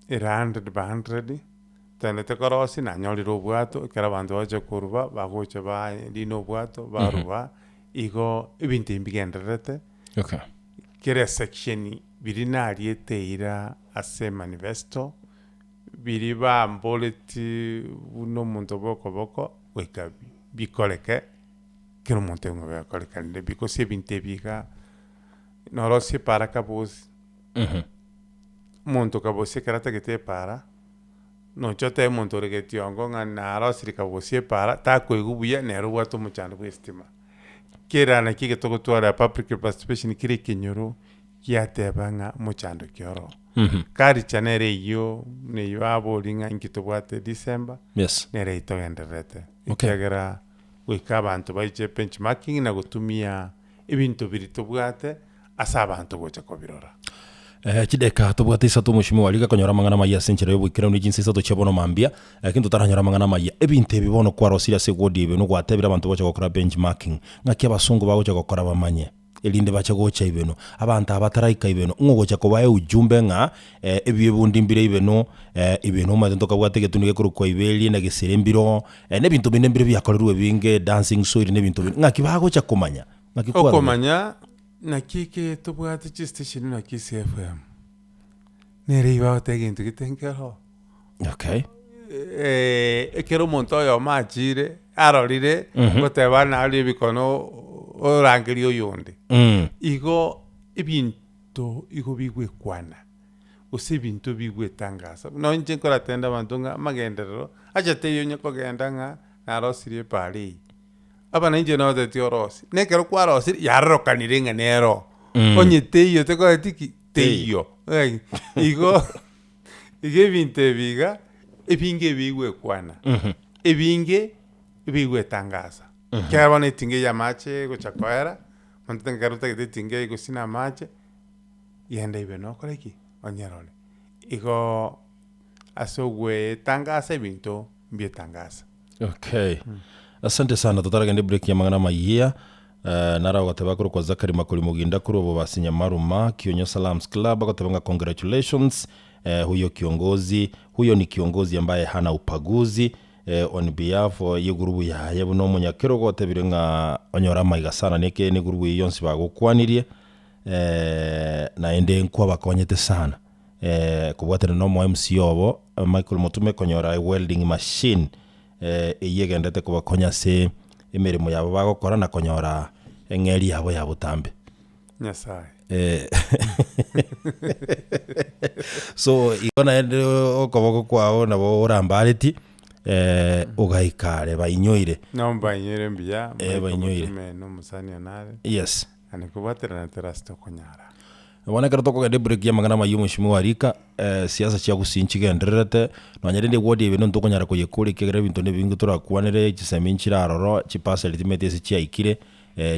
ere hundred by hundred, togendete korosia nanyorire obwato, ekero abanto bagocha koruba, bagocha barina obwato, baruba, igo ebinto ebi mbigendererete, Okay. kera esection biria nariete eira ase emanifesto, biria bamboretie buna omonto bwa okoboko, goika bikoreke, kera omonto eng'we biakorekanire because ebinto ebi iga, norosie epaara kabosi, omonto kabosi ekero atagete epaara, nocha otebe omonto ore getiongo ng'a narosirie kabosi epaara, takoigwa buya nere obwate omochando bwa estima. Kera naki egetogotwara public participation kera ekenyoro, giateba ng'a omochando ki oro. Culture nere eyio, buna eyio baboria ng'a inki tobwate December, Yes. nere eyio togendererete. Okay. Ekiagera goika abanto baiche benchmarking na gotumia ebinto biria tobwate ase abanto gocha kobirora. Eh, chideka tobwate isato omoshimiwa riga konyora amang'ana amaya ase enchera y'oboikeranu ne chinsa isato chia bono mambia, lakini totaranyora amang'ana amaya. Ebinto ebi bono kwarosirie ase eward ebe nogwatebire abanto bagocha gokora benchmarking, ng'aki abasongo bagocha gokora bamanye, erinde bache gocha ibeno. Abanto aba bataraika ibeno, ng'o ogocha kobaa eujumbe ng'a ebiebundi mbire ibeno, ibeno omanyete ntokabwate egetunu gekorokwa iberia na gesere mbiroo, na ebinto binde mbire biakorerwe ebinge, dancing soil na ebinto binde, ng'aki bagocha komanya? Ng'aki kwarorire? Okomanya naki eke tobwate chistation na Kisii FM, nere eywo bagoteba egento gete nkero. Okay. Ekero omonto oyomo achire, arorire, goteba narire ebikono orangerie oyonde. Igo ebinto igo bigwekwana, gose ebinto bigwetangasa. Buna inche nkoratende abanto ng'a amagenderero, acha teiyo onye kogenda ng'a narosirie epaara eye. Aba nainche noteti orosie, na ekero kwarosirie yarorekanire ng'a nero, onye teiyo tekoreti ki? Teiyo. Igo igo ebinto ebi iga, ebinge ebigwekwana, ebinge ebigwetangasa. Ekero bono etinga ya amache egocha koera, monto ekero otagete etinga eye gose na amache, genda ibe nokore ki? Onyerore. Igoo ase ogwetangasa ebinto mbietangasa. Okay. Asante sana totaragenda ebreak ya amang'ana amayia. Naro agoteba akorokwa Zachary Makori Moginda korwa Bobasi Nyamaruma, Kionyo Salams Club, agoteba ng'a congratulations huyo kiongozi, huyo ni kiongozi ambaye hana upaguzi on behalf yegurubu yaye buna omonyakerogo otebire ng'a onyore amaiga sana neke negurubu eyio yonsi bagokwanirie naende nkwabakonyete sana kobwaterana na omo MCA obo Michael Mutume konyora ewelding machine eyio egenderete kobakonya ase emeremo yabo bagokora na konyora eng'eria yabo ya botambe. Nyasaye. So igo naende okoboko kwao nabo orambareti ogaika are bainyoire. Nabo bainyoire mbuya, Eh, bainyoire. Michael Mutume na omosani one are. Yes. Naende kobwaterana tore ase tokonyara. Bono ekero tokogenda ebreak ya amang'ana amayia omweshimiwa Arika, siasa chia gusii nchigendererete, nonye rende eward eye bende ntokonyara koyekora ekiagera ebinto na ebinge torakwanere, chisemi nchire aroro, chipasari timanyeti ase chiaikire,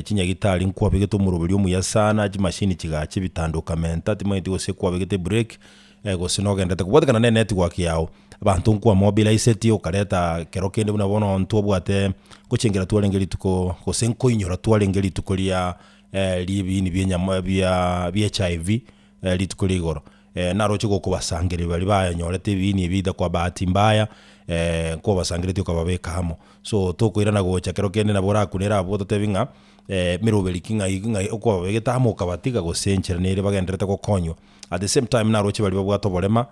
chinyagitari nkwabegete omoroberi omuya sana, chimashini chigacha ebitanda okamenta, timanyeti gose kwabegete ebreak, gose nogenderete kobwatekana na enetwork yago, abanto nkwamobiliseti okareta kero kende buna bono ntwabwate ngochengera twarenge rituko gose nkoinyora twarenge rituko ria ri'ebiini bi'enyama bia bia HIV rituko ria igoro. Naroche gokobasangereria baria bayanyorete ebiini ebi either kwa bahati mbaya, nkobasangereretie okababeka amo. So tokoirana gocha kero kende nabo orakunere abwo ototebi ng'a meroberi ki ng'ai ng'ai okwababegete amo okabatiga gose enchera nere bagendererete gokonywa. At the same time naroche baria babwate oborema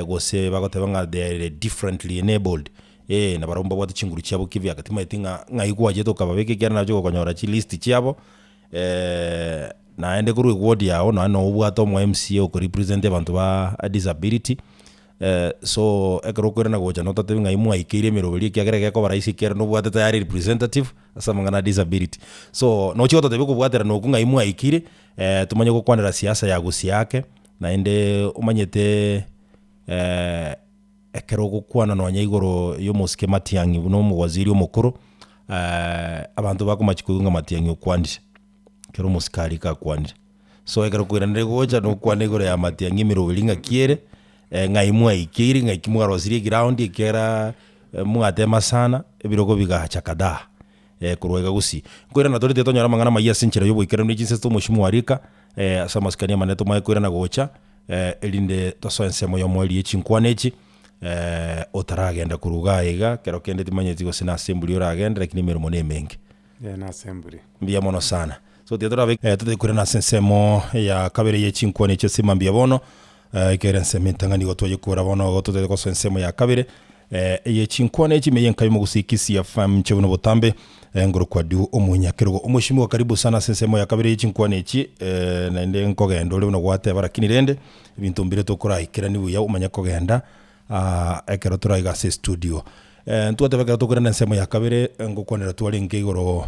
gose bagoteba ng'a they are differently enabled, eh nabarabwo mbabwate chinguru chiabo kivyake timanyeti ng'a ng'ai gwachete okababeka ekiagera naroche gokonyora chilist chiabo, naende korwa eward yago nonye na obwate omo MCA okorepresent abanto ba disability, so ekero okoirana gocha nototebi ng'ai mwaikeire emeroberi ekiagera egekoba rahisi ekiagera nobwate tayari representative ase amang'ana a disability. So nochia gototebia okobwaterana okwo ng'ai mwaikeire, tomanye gokwanera siasa ya gusii ake. Naende omanyete ekero ogokwana nonya igoro y'omosike Matiang'i buna omowaziri omokoro, abanto bakomachi koigwa ng'a Matiang'i okwanire, ekero omosike aria gakwanire. So ekero koiranire gocha nokwane igoro ya Matiang'i emeroberi ng'aki ere, ng'ai mwaikeire, ng'aki mwarosirie eground ekiagera mwatema sana, ebirogo bigacha kadhaa korwa iga gusii. Nkoirana tore totonyore amang'ana amayia ase enchera ya oboikeranu ne chinse tomochie mwarika. Ase amasikani amanene tomanye koirana gocha, erinde tosoe ensemo y'omoerio ye chinkwana echi, otaragenda korwa igaa iga, kero kende timanyeti gose nase emburi oragende lakini emeremo nemenge. Ee, nase emburi. Mbuya mono sana. So tiga torabe totari koirana ase ensemo ya kabere ye chinkwana echi ase mambia bono, ekero ensemo entang'ani igo twayekora bono igo totari gosoa ensemo ya kabere. Eye chinkwana echi meye nkabe mogusii Kisii FM inche buna botambe ngorokwa Diu omonyakerogo. Omweshimiwa karibu sana ase ensemo ya kabere ye chinkwana echi naende nkogenda ore buna gwateba lakini rende ebinto mbire tokoraikerani buya omanye kogenda ekero toraiga ase estudio. Ntwateba ekero tokoirana ensemo ya kabere ngokwanera twarenge igoro.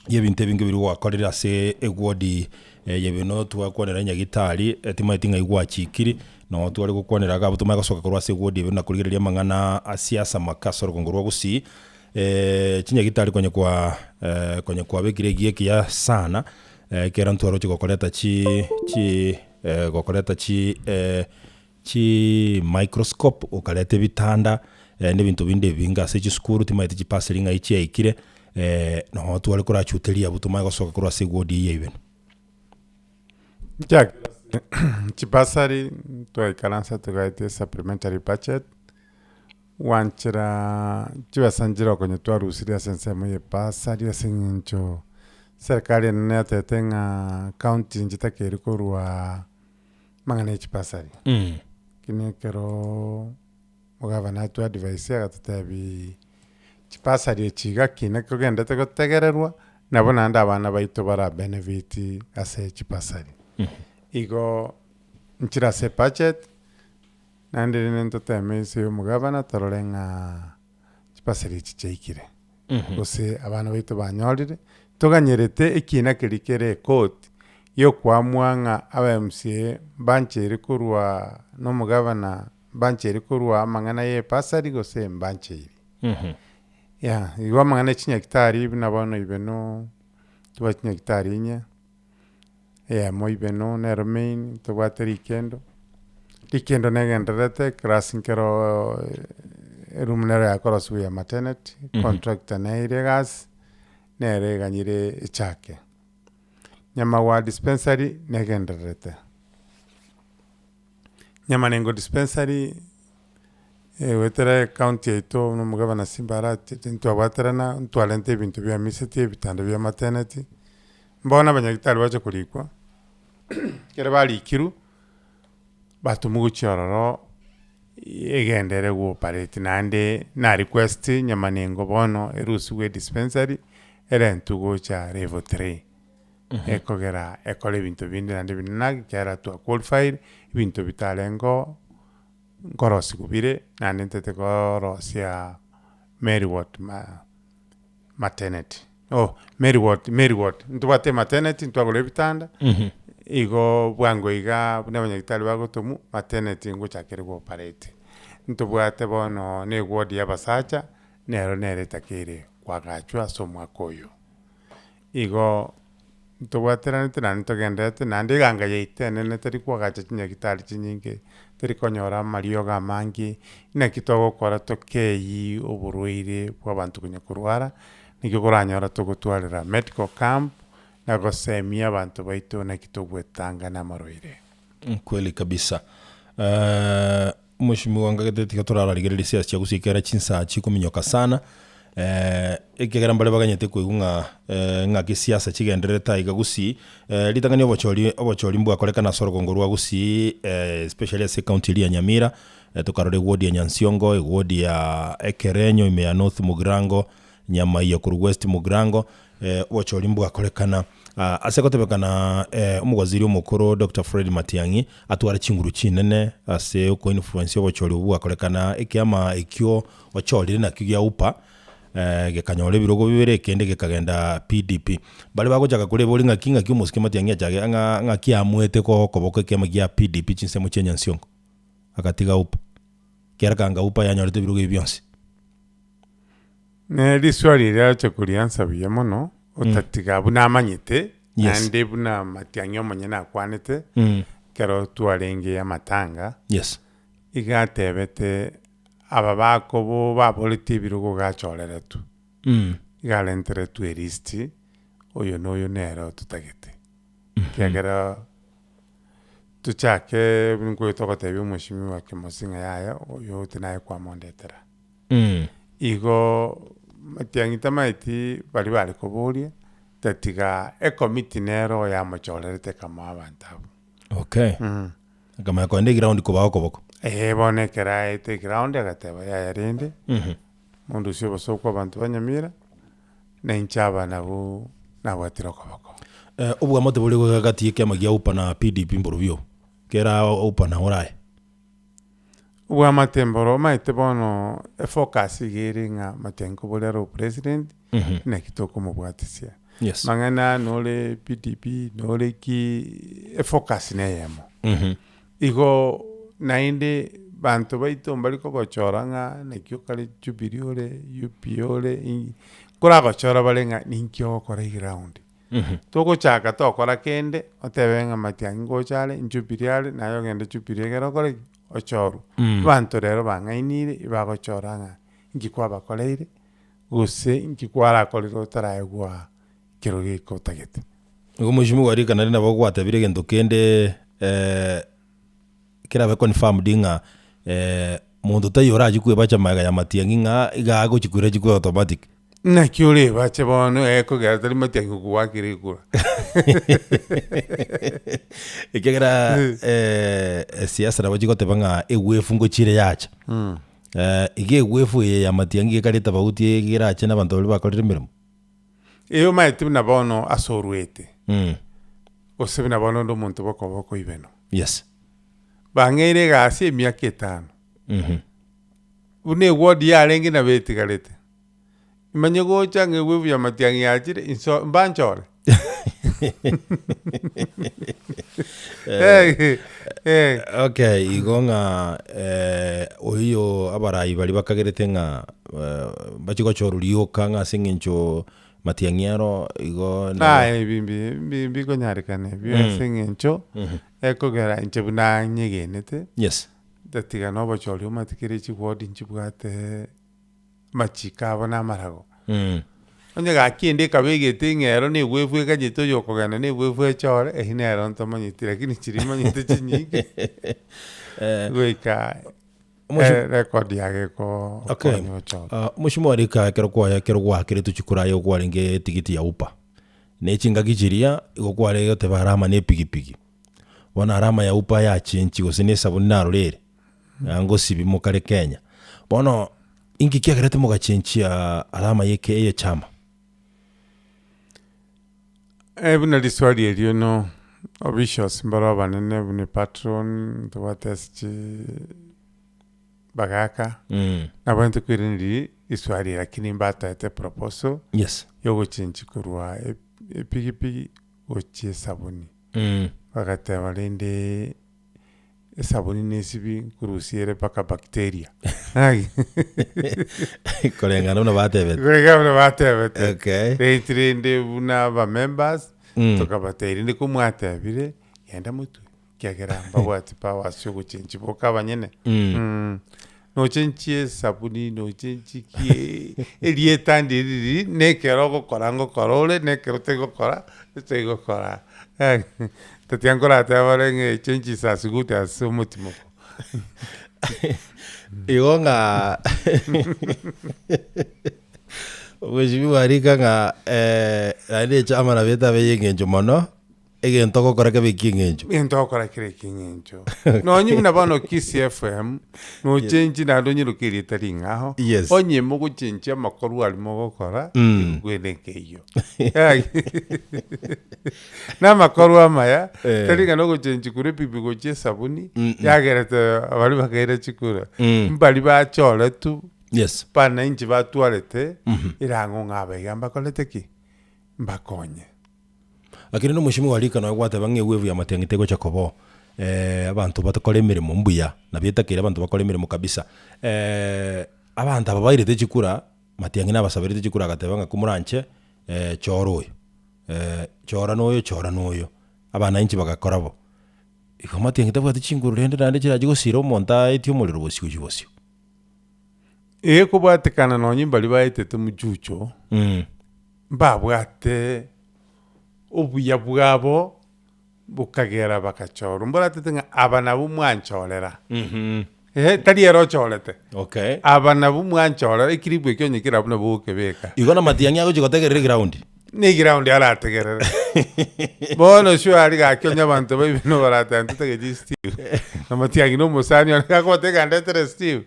Y'ebinto ebinge biria gwakorire ase ewodi eye bino twakwanera nyagitari, timanyeti ng'ai gwachikiri, noo tware gokwanera iga abwo tomanye gosoka korwa ase ewodi eye na korigereria amang'ana a siasa maka ase orogongo rwa Gusii, chinyagitari konya kwa konya kwabekire egiya ekiya sana, ekero ntwaroche gokoreta chi chi gokoreta chi Chi microscope, okareta ebitanda, na ebinto binde ebinge ase chisukuru, timanyeti chipaseri ng'ai chiaikire, noo tware korachuteria abwo tomanye gosoka korwa ase eward eyio ya Ibeno. Nchiakire ase chibasari, twaikaransa togaetia esupplementary budget, gwanchera chibesa nchire okonya twarusirie ase ensemo ya ebasari ase eng'encho serikali enene yatebete ng'a county nchitakeire korwa. Amang'ana ya chibasari, lakini ekero omogavana atwe advise agatotebia chibasari echi iga kina kogendete gotegererwa, nabo naende abana baito bara benefit ase chibasari. Igo nchire ase ebudget, naende rende ntoteme inse ya omogavana torore ng'a chibasari echi chiaikire, gose abana baito banyorire, toganyerete ekina keria kere ecourt yokoamua ng'a aba MCA mbancheire korwa na omogavana mbancheire korwa amang'ana ya ebasari gose mbancheiri. Yeah, igo amang'ana ya chinyagitari buna bono Ibeno, tobwate chinyagitari inye, eyemo Ibeno nero main, tobwate Rikendo, Rikendo negendererete eclass nkeroo eroom nero yakorosiwa ya maternity, contractor nere egasi. nere eganyire echake. Nyamagwa dispensary negendererete. Nyamanengo dispensary goetera ecounty yaito buna omogabana Simba arachete ntwabwaterana ntwarenta ebinto bia miseti ebitanda bia maternity, mbono abanyagitari bacha korikwa, ekero barikirwe, batomwa gochia ororo egenderere go operate naende na request Nyamanengo bono erusiwe edispensary erentwe gocha level three. Ekogera ekore ebinto binde naende binde ekiagera twa qualified, ebinto bitarengeo nkorosiwa bire naende ntete korosia Mary ward ma maternity oh Mary ward Mary ward ntobwate ematernity ntwagora ebitanda, igo bwango iga buna abanyagitari bagotomwa maternity ngochakere go operate. Ntobwate bono na eward ya abasacha, nero nere etakeire koagachwa ase omwaka oyo. Igo ntobwateranete naende ntogendererete, naende eganga yaito enene teri koagacha chinyagitari chinyinge, teri konyora amariogo amange, naki togokora tokeyie oborwaire bwa abanto konya korwara, naki okoranyora togotwarera medical camp, na gosemia abanto baito naki togwetanga na amarwaire. Kweli kabisa. Mheshimiwa ngagete tiga torararigereria siasa chia gusii ekero chinsaa chikominyoka sana, ekiagera mbare baganyete koigwa ng'a ng'aki siasa chigendererete aiga gusii, ritang'ani obochori obochori mbwakorekana ase orogongo rwa gusii especially ase ecounty eria ya Nyamira, tokarora eward ya Nyansiongo, eward ya Ekerenyo ime ya North Mugirango, Nyamaiya korwa West Mugirango, obochori mbwakorekana. Ase gotebekana omowaziri omokoro Doctor Fred Matiang'i atware chinguru chinene ase okoinfluence obochori obwo bwakorekana ekiama ekio ochorire nakio gia UPA gekanyora ebirogo bibere ekende gekagenda PDP. Baria bagochaka korebori ng'aki ng'aki omosike Matiang'i achage ng'a ng'aki aamwete koboko ekiama gia PDP chinsemo chia Nyansiongo agatiga UPA kera kanga UPA yanyorete ebirogo ebi bionsi. Ne riswali riria ache koriansa buya mono, otatiga buna amanyete, Yes. naende buna Matiang'i omonyene akwanete, ekero twarenge amatanga, Yes. iga atebete aba bakobo baboretie ebirogo gachoreretwe, iga arenteretwe elist, oyo na oyo nere totagete. Ekiagera tochake buna nkoyo togotebia omweshimiwa Kemosi ng'a yaya oyo ote naye kwamondetera. Igo matiang'i tamaeti baria bare koboria, tatiga ekomiti nero yamochorerete ekamoa abanto abwo. Okay. Akamanya kogenda eground kobaa okoboko. Eeh bono ekero aete eground agateba yaya rende, mondusie obosoku abanto ba Nyamira, na inche aba nabwo nabwatire okoboko. Obwamate bore gati ya ekiama gia UPA na PDP mborobio obo? Kera UPA nao oraye. Obwamate mboro omanyete bono efocus iga ere ng'a matiang'i nkobori are opresident, naki tokomobwatisia. Yes. Mang'ana nore PDP nore ki, efocus na eyemo. Igo naende banto baito mbari kogochora ng'a naki okare Jubilee ore, UPA ore, inki, nkoragochora bare ng'a ninki ogokora eground. Togochaka tokora kende, otebe ng'a matiang'i ngocha are, Jubilee are, naye ogende Jubilee ekero okore ki? Ochorwe. Abanto rero bang'ainire ebagochora ng'a inki kwabakoreire, gose inki kwarakorire otaraegwa kero geke otagete. Igo mheshimiwa rika naende nabo gwatebire egento kende kerabe confirmed ng'a monto taiyo orachie kwebacha magega ya matiang'i ng'a iga agochi koira chikura automatic. Naki orebache bono ekogera tari matiang'i okogoakera ekura. Ekiagera esiasa nabo chigoteba ng'a egwefu ngochire yacha. Iga egwefu eye ya matiang'i gekare etofauti egerache na abanto baria bakorire emeremo. Ee omanyete buna bono ase orwete, gose buna bono onde omonto bokoba okoibenwa. Yes. Bang'eire egasi emiaka etano, buna eward yarenge nabo etigarete, imanye gocha ng'a ewave ya matiang'i yachire inso mbanchore. Eh, Okay, igo ng'a oyio abarai baria bakagerete ng'a mbachie gochorwa rioka ng'a ase eng'encho matiang'i aro igo nabo- Aye ebi mbi- mbi- mbikonyarekana ebio ase eng'encho, ekogera inche buna nyegenete, Yes. tatiga na obochori omanyete kere chiward nchibwate amachiko abo na amarago. Onye gaki ende ekaba egete ng'a ero na egwefu eganyete oyo okogenda na egwefu echore, eywo nero ntomanyeti lakini chiria manyete chinyinge goika Omoshu- record yage eko Okay. okonya gochora. Ah, omoshimo rika ekero kwaya ekero gwakeretwe chikura aye okwarenge etigiti ya upa na echingaki chiria igo kwarenge goteba arama na epigipigi bono arama ya upa yachenchi gose na esabuni narora ere na ngosibi mokare Kenya bono inki kiagerete mogachenchia arama ya eke eyechama? Buna riswali erio no officials mbaro abanene buna epatron, ntobwate ase chi bagaka, nabo ntokoiraneria riswali eri lakini mbatoete eproposal Yes. yogochengi korwa ep- epigipigi gochia esabuni. Bagateba rende esabuni na esibi nkorusia ere mpaka bacteria. Koreng'ana buna batebete. Koreng'ana buna batebete. Okay. Renti rende buna abamembers, Mm. tokabatebia rende komwatebire, genda motwe, ekiagera mbabwati power ase ogochengi boka abanyene. Mm. Mm. Nochenchie esabuni, nochenchie ki erieta ndiriri, na ekero ogokora ngokora ore, na ekero otaigokora, otaigokora. Tatiga nkoratebe bare ng'a echange is as good as omotimoko. Igo ng'a omweshimiwa arika ng'a naende echama nabo etabe ya eng'encho mono. Egento ogokora kebe eki'eng'encho. Egento ogokora kere eki'eng'encho. Nonye buna bono Kisii FM, nochenchi naende onyeroke erieta ring'ao, Yes. onye mogochenchia amakorwa aria mogokora, Mm. ekwene nkeiyo. Na amakorwa amaya, Eh. tari ng'a nogochenchi korwa epipi gochia esabuni, Mm-mm. yagerete baria bakaira chikura. Mm. Mbari bachoretwe, Yes. bananchi batwarete, erang'o ng'a aba iga mbakorete ki? Mbakonye. Lakini nomoshimiwa rika nonya gwateba ng'a ewave ya matiang'i tegocha koba oo, abanto batakora emeremo mbuya, nabo etakeire abanto bakore emeremo kabisa. Abanto aba bairete chikura, matiang'i nabasaberete chikura agateba ng'a komoranche chora oyo, chora noyo chora noyo, abananchi bagakora bo. Igo matiang'i tabwati chinguru rende naende chirachi gosira omonto aetie omorero bosio gochia bosio. Egekobwatekana nonye mbaria baetete mochucho, mbabwate obuya bwabo bokagera bagachorwa. Mboratete ng'a aba nabwo mwanchorera, eh, tari ere ochorete, Okay. aba nabwo mwanchorera ekiribu ekio onye kera buna bogokebeka. Igo na matiang'i agochia gotegerera eground. Na eground arategerere. Bono sure gaki onye abanto ba ibeno barateba ntotageti Steve, na matiang'i na omosani one gakobotebia ng'a ndetere Steve.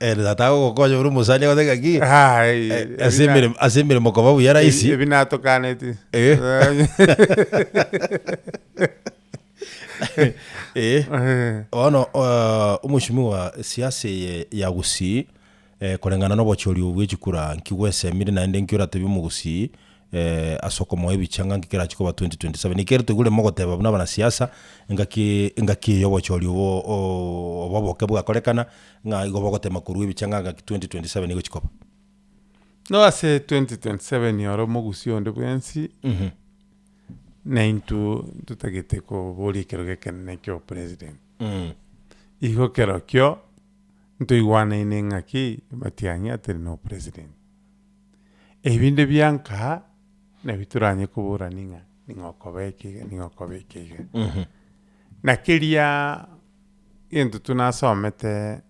Ere tata agogokonya buna omosani agote ng'aki, Ai, ase emeremo ase emeremo koba buya rahisi. Ebi natokaneti. Eh. Eh. Bono omoshimiwa siasa eye ya Gusii koreng'ana na obochori obo bwe chikura nki gwesemire naende nki oratebie omogusii ase okomoa ebicha ng'a nki kerache koba 2027 ekere toigure mogoteba buna abanasiasa engaki engaki eye obochori obo obo oboke bwakorekana ng'a igo bogotema korwa ebicha ng'a ngaki 2027 egochi koba. No ase 2027 oro omogusii onde bwensi, na intwe ntotagete koboria ekerogo ekenene kia obopresident. Igo kerokio, ntoigwanaine ng'aki Matiang'i atari na obopresident. Ebinde bia nka, nabio toranye koborani ng'a ning'o okoba eke iga, ning'o okoba eke iga. Na keria gento tu nasomete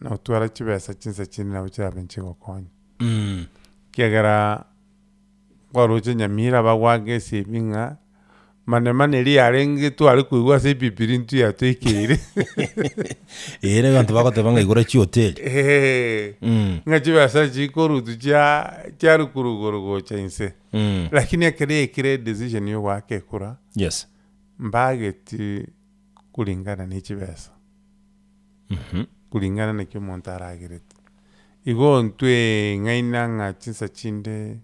notwara chibesa chinsa chinde nabo chirabe nchigokonya. Ekiagera kwaroche Nyamira bagwaka esimi ng'a manemane eria yarenge tware koigwa ase ebibiria intwe yatoikeire. Ere abanto bagoteba ng'a igora chihoteli. Eeh, ng'a chibesa chikorutwa chia chiarwa rogoro gocha inse. Lakini ekero yaikire edecision ya ogoaka ekura, Yes. mbageti kulingana ne chibesa, kulingana naki omonto aragerete. Igo intwe ng'aina ng'a chinsa chinde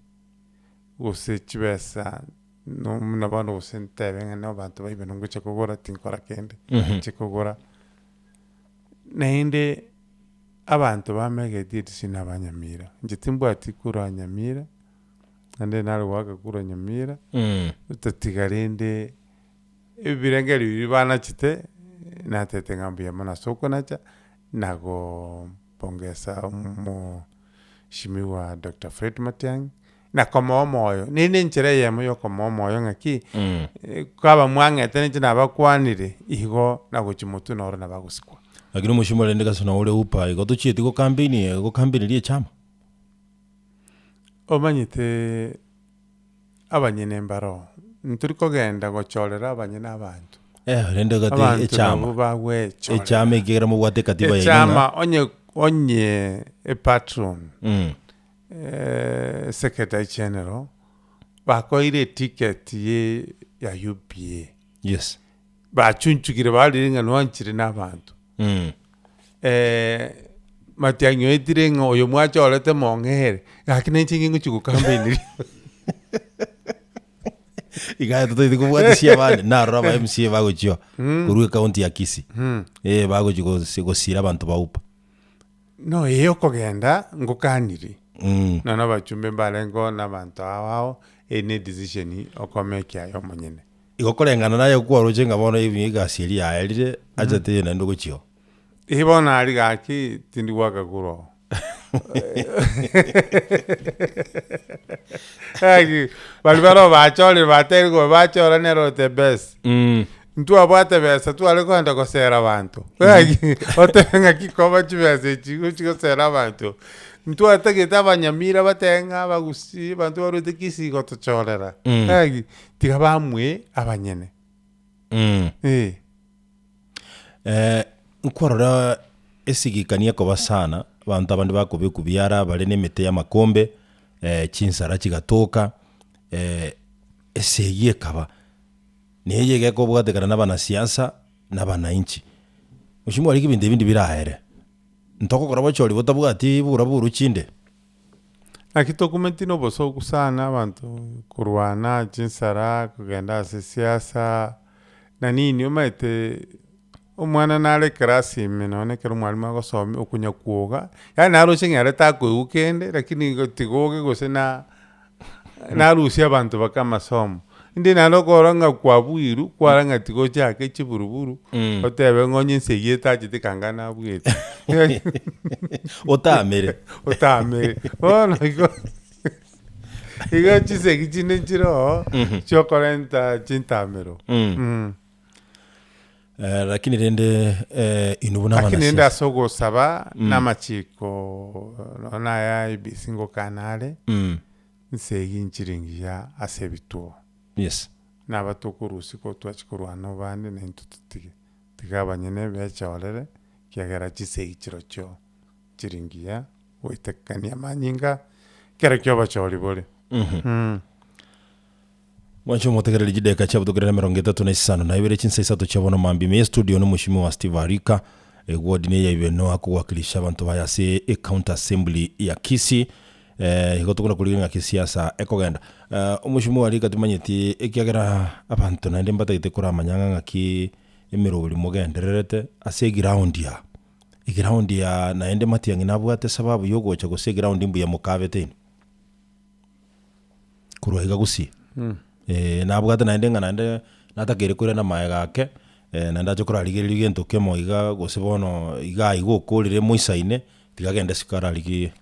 gose chibesa no buna bono gose ntebe ng'a na abanto baibe ngocha kogora tinkora kende, nche kogora. Naende abanto bamegeti edisi na abanyamira, inche timbwati kura nyamira, naende nare goaka kura nyamira, otatiga rende ebirengererio biria banachete, natete ng'a mbuya mono ase okonacha, na gopongesa omoshimiwa Doctor Fred Matiang'i. Na komoa omoyo, nere na enchera eyemo ya okomoa omoyo ng'aki, kwaba mwang'ete ninche nabakwanire, igo nagochia motwe noro nabagosikwa. Lakini omochie rende gose noo ore upa igo tochieti go campaign go campaign echama. Omanyete abanyene mbaroo, ntori kogenda gochorera abanyene abanto. Eh, rende gati Abanto echama. nabwo bagwechorera. Echama ekiagera mobwate ekatiba yaino ng'a Echama onye onye epatron secretary general bakoeire eticket ye ya UPA. Yes. Bachunchukire barire ng'a nwanchire na abanto. Matiang'i oetire ng'a oyo mwachorete mong'ere, gaki nainche inche ngochia gocampaign Iga totaete kobwatisia abande, narora aba MCA bagochia korwa ecounty ya Kisii, eh bagochia gosi gosira abanto ba upa. No eye okogenda ngokaniri, nonya abachumbe mbarengeo na abanto ao ao, eye ne edecision okomake aye omonyene. Igo koreng'ana naye kwaroche ng'a bono ebi egasi eria yaerire, acha teiyo naende ogochia oo. Eeh bono aria gaki tindi goaka kura oo. Gaki baria baroo bachorire batebire korwa bachora nere ore the best. Ntwabwate besa tware kogenda gosera abanto, gaki otebe ng'aki koba chibesa echi gochi gosera abanto. Ntwatagete abanyamira batebe ng'a abagusii abanto barwete kisii gotochorera, gaki tiga bamwe abanyene. Eh. Nkwarora esigikani ekoba sana, abanto abande bakobekwa biara bare na emete y'amakombe, chinsara chigatoka, esegi ekaba. Neye iga ekobwatekana na abanasiasa, na abanainchi. Mheshimiwa rigia ebinto ebi ndibiraere, ntogokora bochori botabwati buraburu chinde. Naki tokumeti na obosoku sana abanto korwana chinsara, kogenda ase siasa, na nini omanyete omwana nare eclass ime nonye ekero omwalimu agosomia okonya kwoga, yaani naroche ng'a ere takoigwa kende lakini igo tigoge gose na narusia abanto baka amasomo. Inde naende okorora ng'a kwabuirwe, kwarora ng'a tiga ochake chiburuburu, otebe ng'a onye ense eyio etachete kanga nabuete. Otamere. Otamere. Bono igo, igo chisegi chinde nchire oo, chiokorenta chintamero. Lakini rende inwe buna Lakini rende abanasiasa. ase ogosaba na amachiko nonya na aya IEBC ngokana are, nsegi nchire ngiya ase ebituo. Yes. Naba tokorusia ko twachia korwana abande naintwe totige, tiga abanyene bechorere, ekiagera chisegi chirochio chiri ngiya goitekania amanyinga ekero kia obochori bore. Mwanche omotegereri chidakika chiabutokerera emerongo etato na isano na ibere chinsa isato chia bono mambia ime y'estudio nomoshimiwa Steve Arika eward neya Ibeno akowakilisha abanto baye ase ecounty assembly ya Kisii eh, igo tokona korigia ng'aki siasa ekogenda eh, omoshimiwa Arika timanyeti ekiagera abanto naende mbatagete koramanya ng'a ng'aki emeroberi mogendererete ase eground aa eground aa naende Matiang'i nabwate esababu yogocha gose eground mbuya mokabete inwe. Korwa iga gusii, nabwate naende ng'a naende natakeire koirana maega ake, naende ache korarigereria gento kemo iga gose bono iga iga okorire moisaine, tiga agende isiko ararigie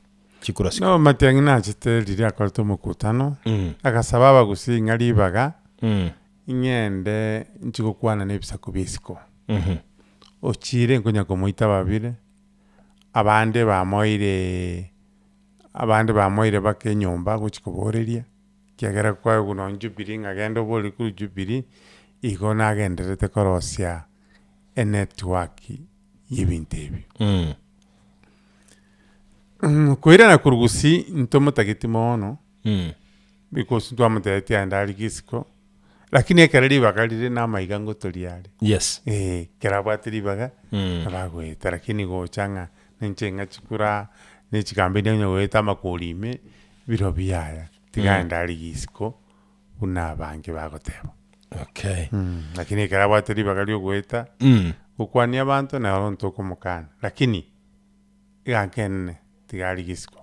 chikura siko. No Matiang'i nachete riria akorete omokutano, agasaba abagusii ng'a ribaga, ing'ende nchi gokwana na ebisaku bia isiko. Ochire nkonya komoita babere, abande bamoireee. Abande bamoeire baka enyomba gochia koboreria, ekiagera kwaigwa nonye Jubilee ng'a genda oborie korwa Jubilee, igo nagendererete korosia enetwork y'ebinto ebio. Koirana korwa gusii ntomotageti mono, because ntwamotebetie aende arigie isiko, lakini ekero ribaga rire na amaiga ngotoria are. Yes. Eeh, ekero abwate ribaga, nabo agoeta lakini gocha ng'a ninche ng'a chikura ne chikampeni onye goeta amakori ime, biro biaya, tiga aende arigie isiko buna abange bagoteba. Okay. Lakini ekero abwate ribaga ria ogoeta, gokwania abanto naro ntokomokana, lakini egaka enene tiga arigie isiko.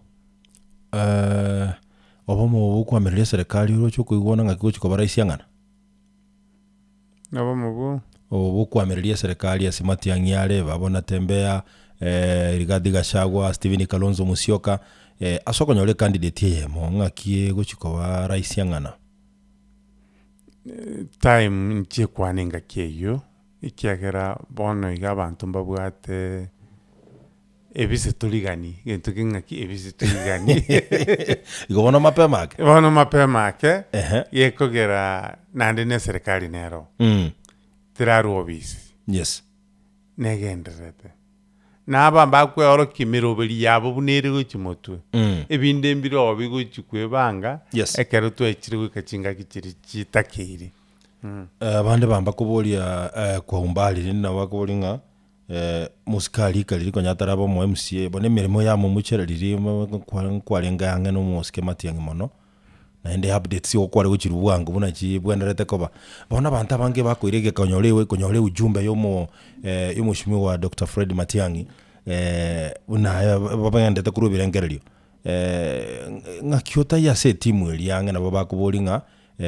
Obomo obo bokwamereria eserekari oroche okoigwana ng'aki gochia koba rahisi ang'ana? Obomo bwo. Obo bokwamereria eserekari ase matiang'i are babo natembea. Rigathi Gachagua, Stephen Kalonzo Musyoka, ase okonyora ecandidate eyemo ng'aki egochi koba rahisi ang'ana? Time inche kwane engaki eyio, ekiagera bono iga abanto mbabwate ebise torigani, egento kere ng'aki ebise torigani. Igo bono mapema ake? Bono mapema ake, Ehe. gekogera naende na eserekari nero, terarwa obisi, Yes. negendererete. Na aba mbakweorokia emeroberi yabo buna ere gochia motwe, ebinde mbire oo bigochia kwebanga, Yes. ekero twechire goika chingaki chiria chitakeire. Abande bamba koboria kwa umbali rende nabo bakoboria ng'a mosike rika riria konya ataraba omo MCA, bono emeremo yamomuchera riria nkwarenge ang'e na omosike Matiang'i mono, naende updates igo kware gochirwa bwango buna chibwenerete koba. Bono abanto abange bakoira egeka konyora ewe konyora eujumbe ya omo ya omweshimiwa Doctor Fred Matiang'i buna aye bagendete korwa ebirengererio ng'aki otaiyo ase etimu eria ang'e nabo bakoboria ng'a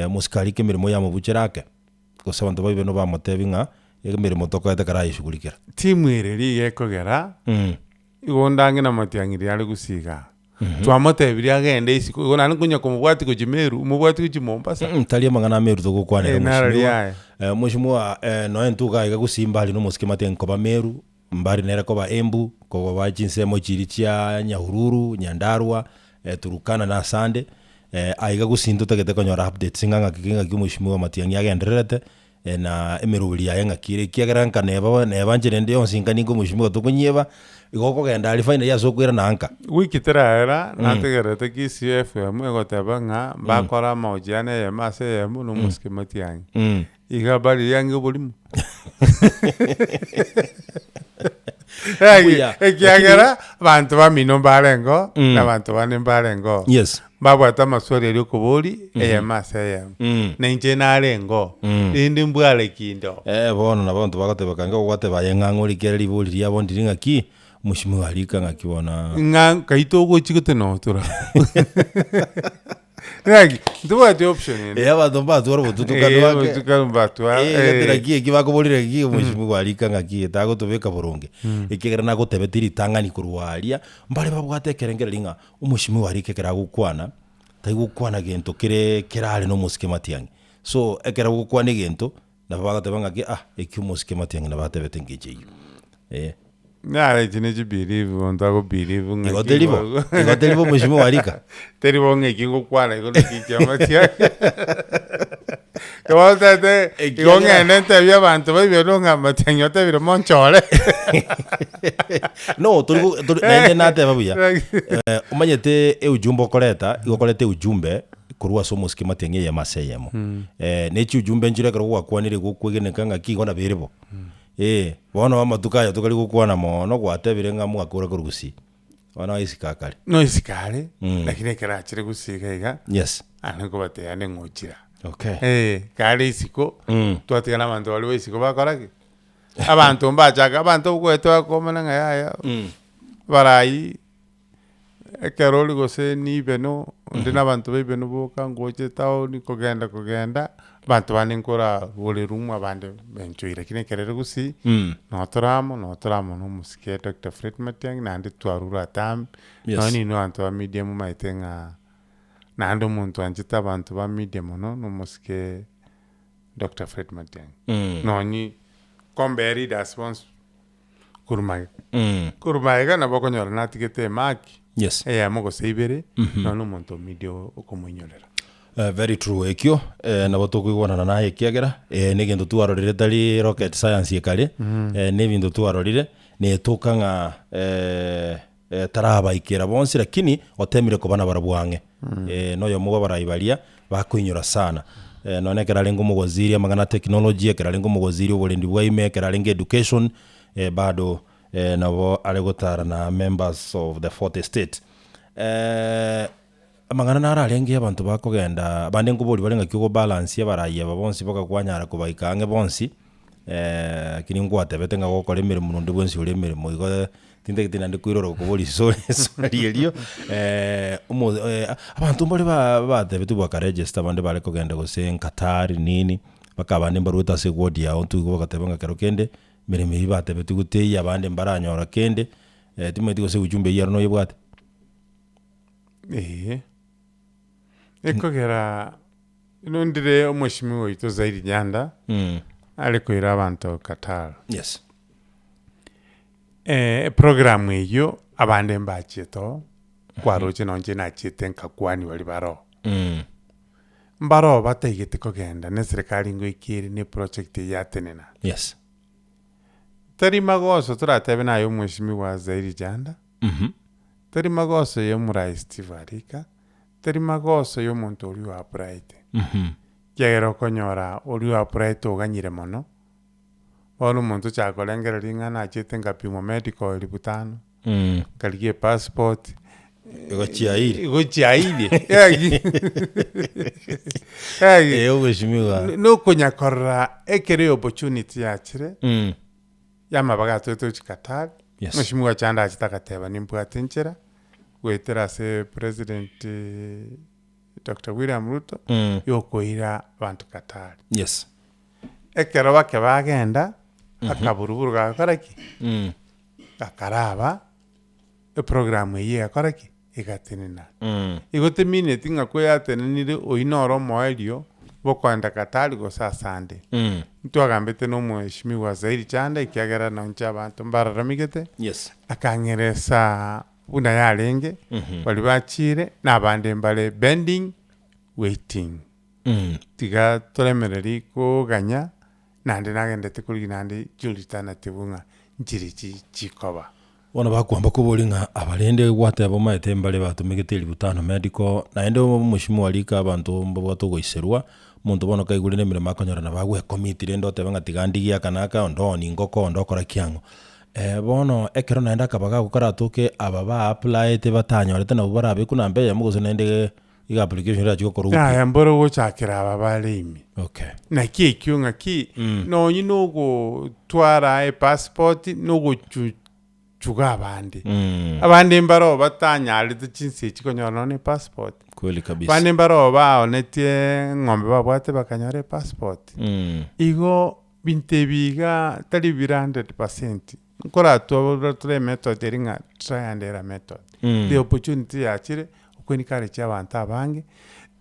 omosike arike emeremo yamobuchere ake, gose abanto ba ibeno bamotebia ng'a emeremo tokoete karayeshughulikera. Timu ere riga ekogera, igo onde ang'e na Matiang'i riria are gosiga, twamotebirie agende isiko, igo naende nkonya komobwatia gochia Meru, omobwatie gochia Mombasa. Tari amang'ana a Meru togokwanera Eh, naro mweshimiwa, riaye. mweshimiwa nonya intwe iga iga gusii mbari na omosike Matiang'i koba Meru, mbari nere koba Embu, koba chinsemo chiria chia Nyahururu, Nyandarua, Turkana na asande, aiga gusii ntotagete konyora updates ng'a ng'aki ki ng'aki omweshimiwa Matiang'i agendererete, na emeroberi yaye ng'aki ere, ekiagera nka neba neba nchera ende yonsi nka ninka omweshimiwa tokonyeba, igo okogenda aria finally ase okoirana nka. Wiki teraera, nategererete Kisii FM egoteba ng'a mbakore amahojiano eyemo ase eyemo na omosike Matiang'i. Iga bari ange oborimo. Mbuya. Ekiagera abanto bamino mbarengeo na abanto bande mbarengeo. Yes. Mbabwate amaswali aria okobori eyemo ase eyemo. Na inche narengeo, rende mbware kinde oo. Eh, bono nabo abanto bagoteba kange ogwateba aye ng'a ng'ori kere ribori riabo ndiri ng'aki, mweshimiwa arika ng'aki bono. Ng'a nkai togochi gose notora. Ng'aki, ntobwati option ende. Eh, abanto mbatware obotutukanu Eh, ake. obotutukanu mbatware, Eh, eh. gete naki eki bakoborire eki omweshimiwa arika ng'aki tagotobeka boronge. Ekiagera nagotebeti ritang'ani korwa aria, mbare babwate ekerengererio ng'a omweshimiwa arika ekero agokwana, taigokwana gento kere kerare na omosike matiang'i. So, ekero ogokwana egento, nabo bagoteba ng'aki ah, eki omosike matiang'i nabo atebete engencho eyio, eh. Naro echi ne chibelieve omonto agobelieve ng'a Igo teri bo, igo teri bo mweshimiwa arika. Teri bo ng'a eki ngokwana igo naki ekiama kiaye. Igo otete igo Ekiagera- ng'ende ntebie abanto baibere ng'a matiang'i otebire monchore. No, tori go- tori naende nateba buya, omanyete eujumbe okoreta, igo okoreta eujumbe korwa ase omosike matiang'i eyemo ase eyemo. Ne chiujumbe nchire ekero gwakwanire igo okwegeneka ng'aki igo nabo ere bo. Eh, bono amatuko aya tokari gokwana mono gwatebire ng'a mwakora korwa gusii, bono aisike akare. Noisike are, lakini ekero achire gusii iga iga, Yes. ande nkobatebia ande ng'ochira. Okay. Eh, kare isiko, twatigana abanto baria ba isiko bakora ki? Abanto mbachaka, abanto ogoeta bakomana ng'a yaya, barai ekero ore gose nibeno, onde na abanto ba ibeno boka ngocha etown kogenda kogenda, abanto bande nkoragorerwa mwa abande benchoire lakini ekero ere gusii, notore amo notore amo na omosike Doctor Fred Matiang'i naende twarure atambe, Yes. nonye ninwe abanto ba media momaete ng'a naende omonto oanchete abanto ba media mono na omosike Doctor Fred Matiang'i. Nonye compare leaders bonsi korwa magega, korwa magega nabo okonyora natigete emaki Yes. eyemo gose ibere, nonya na omonto o media okomoinyorera. Very true ekio nabo tokoigwanana naye ekiagera na egento twarorire tari rocket science ekare, na ebinto twarorire, netoka ng'a tarabaikera bonsi lakini otemire koba nabarabwo ang'e. Noyomo bw'abarai baria bakoinyora sana. Nonya ekero arenge omowaziri amang'ana a technology, ekero arenge omowaziri oborendi bwa ime, ekero arenge education, bado nabo are gotara na members of the fourth estate. Amang'ana naro arenge abanto bakogenda, abande nkoboria bare ng'aki ogobalance abarai aba bonsi mpaka kwanyara kobaika ang'e bonsi, lakini nkwatebete ng'a gokora emeremo nonde bwensi ore emeremo igo tintagete naende koirora gokoboria esori eswali erio omo abanto mbare ba batebete bakaregister abande bare kogenda gose Qatar nini, mpaka abande mbaruete ase eward yao intwe igo bagateba ng'a kero kende, emeremo eyio batebetiwe teiyo abande mbaranyora kende. Eh, timanyeti gose ujumbe eyio ero noyebwate? Eeh, ekogera nondire omweshimiwa oito Zaidi Nyanda, are koira abanto Qatar. Yes. Eprogram eyio abande mbachiete oo, kwaroche nonye inche nachiete nkakwania baria baroo. Mbaroo bataigete kogenda na eserekari ngoika ere na eproject eyio yatenena. Yes. Tari magoso toratebe naye omweshimiwa Zairi Janda, tari magoso ya omorai Steve Arika, tari magoso ya omonto oria oapplyete. Ekiagera okonyora oria oapplyete oganyire mono, bono omonto ochaka korengereria ng'a nachete nkapimwa medical elifu tano, nkarigia epassport, Igo chiaire. igo chiaire yaki yaki Eh, omweshimiwa. Nokonya korora ekero eopportunity yachire, yamabaga atoete gochia Qatar, Yes. Mweshimiwa Chanda achete agateba nimbwate enchera, goetera ase President Doctor William Ruto, yokoira abanto Qatar. Yes. Ekero bake bagenda, akaburuburu gakora ki? Gakaraba, eprogram eyio egakora ki? Egatenena. Igo temineti ng'a koyatenenire oyio noro omoerio bwokoenda Qatar gose asande. Ntwagambete na omweshimiwa Zairi Chanda ekiagera nonche abanto mbararamigete, Yes. akang'eresa buna yarenge, baria bachiire na abande mbare bending, waiting. Tiga toremereri koganya, naende nagendete korigia naende chialternative ng'a nchire chi chikoba. Bono bakwamba koboria ng'a aba rende gwateba omanyete mbare batomegete elifu tano medical, naende omoshimo arika abanto mbabwate ogoiserwa, omonto bono kaigure na emeremo akonyora nabo agwecommit rende otebe ng'a tiga ndigie aka na aka, onde oonie engoko, onde okora ki ang'o. Bono ekero naende akabaga ako karatoke aba ba applyete batanyorete nabwo barabekwe namba eyemo gose naende iga application erachie gokorwa upya. Yaya mboro gochakera aba bare ime. Okay. Naki ekio ng'aki nonye na ogotwara epassport na ogochuchuga abande. Abande mbaro batanyarete chinsa echi konyora nonye na epassport. Kweli kabisa. Abande mbaro baonetie eng'ombe babwate bakanyora epassport. Igo binto ebi iga tari bire hundred percent. Nkoratwa tore emethod eri ng'a try and error method. The opportunity yachire, okwo encourage abanto abange,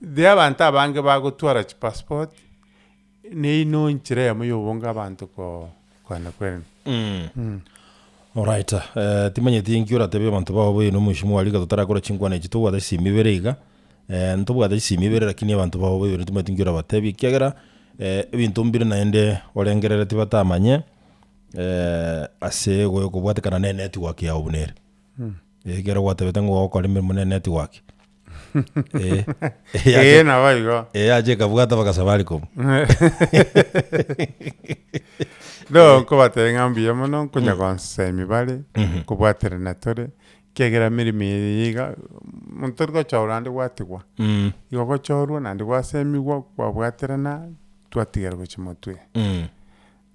the abanto abange bagotwara chipassport, neino enchera eyemo ya obonge abanto ko koenda kwerenda. Alright, eh, timanyeti inki oratebie abanto bao boino omweshimiwa aria iga totarakora chinkwana echi tobwate chisimi ibere iga, ntobwate chisimi ibere lakini abanto bao boino timanyeti inki orabatebie ekiagera, ebinto mbire naende orengereretie batamanye. Ase kobwatekana na enetwork yao buna ere. Ekero gwatebete ng'a ogokora emeremo na enetwork, eh, Ee nabo igo. yacha ekabwata mpaka Safaricom. No nkobatebia ng'a mbuya mono nkonya gonsemi bare, nkobwaterana tore, ekiagera emeremo eye iga, monto tori gochorwa naende gwatigwa, igo ogochorwa naende gwasemiwa, kwabwaterana, twatigara gochia motwe.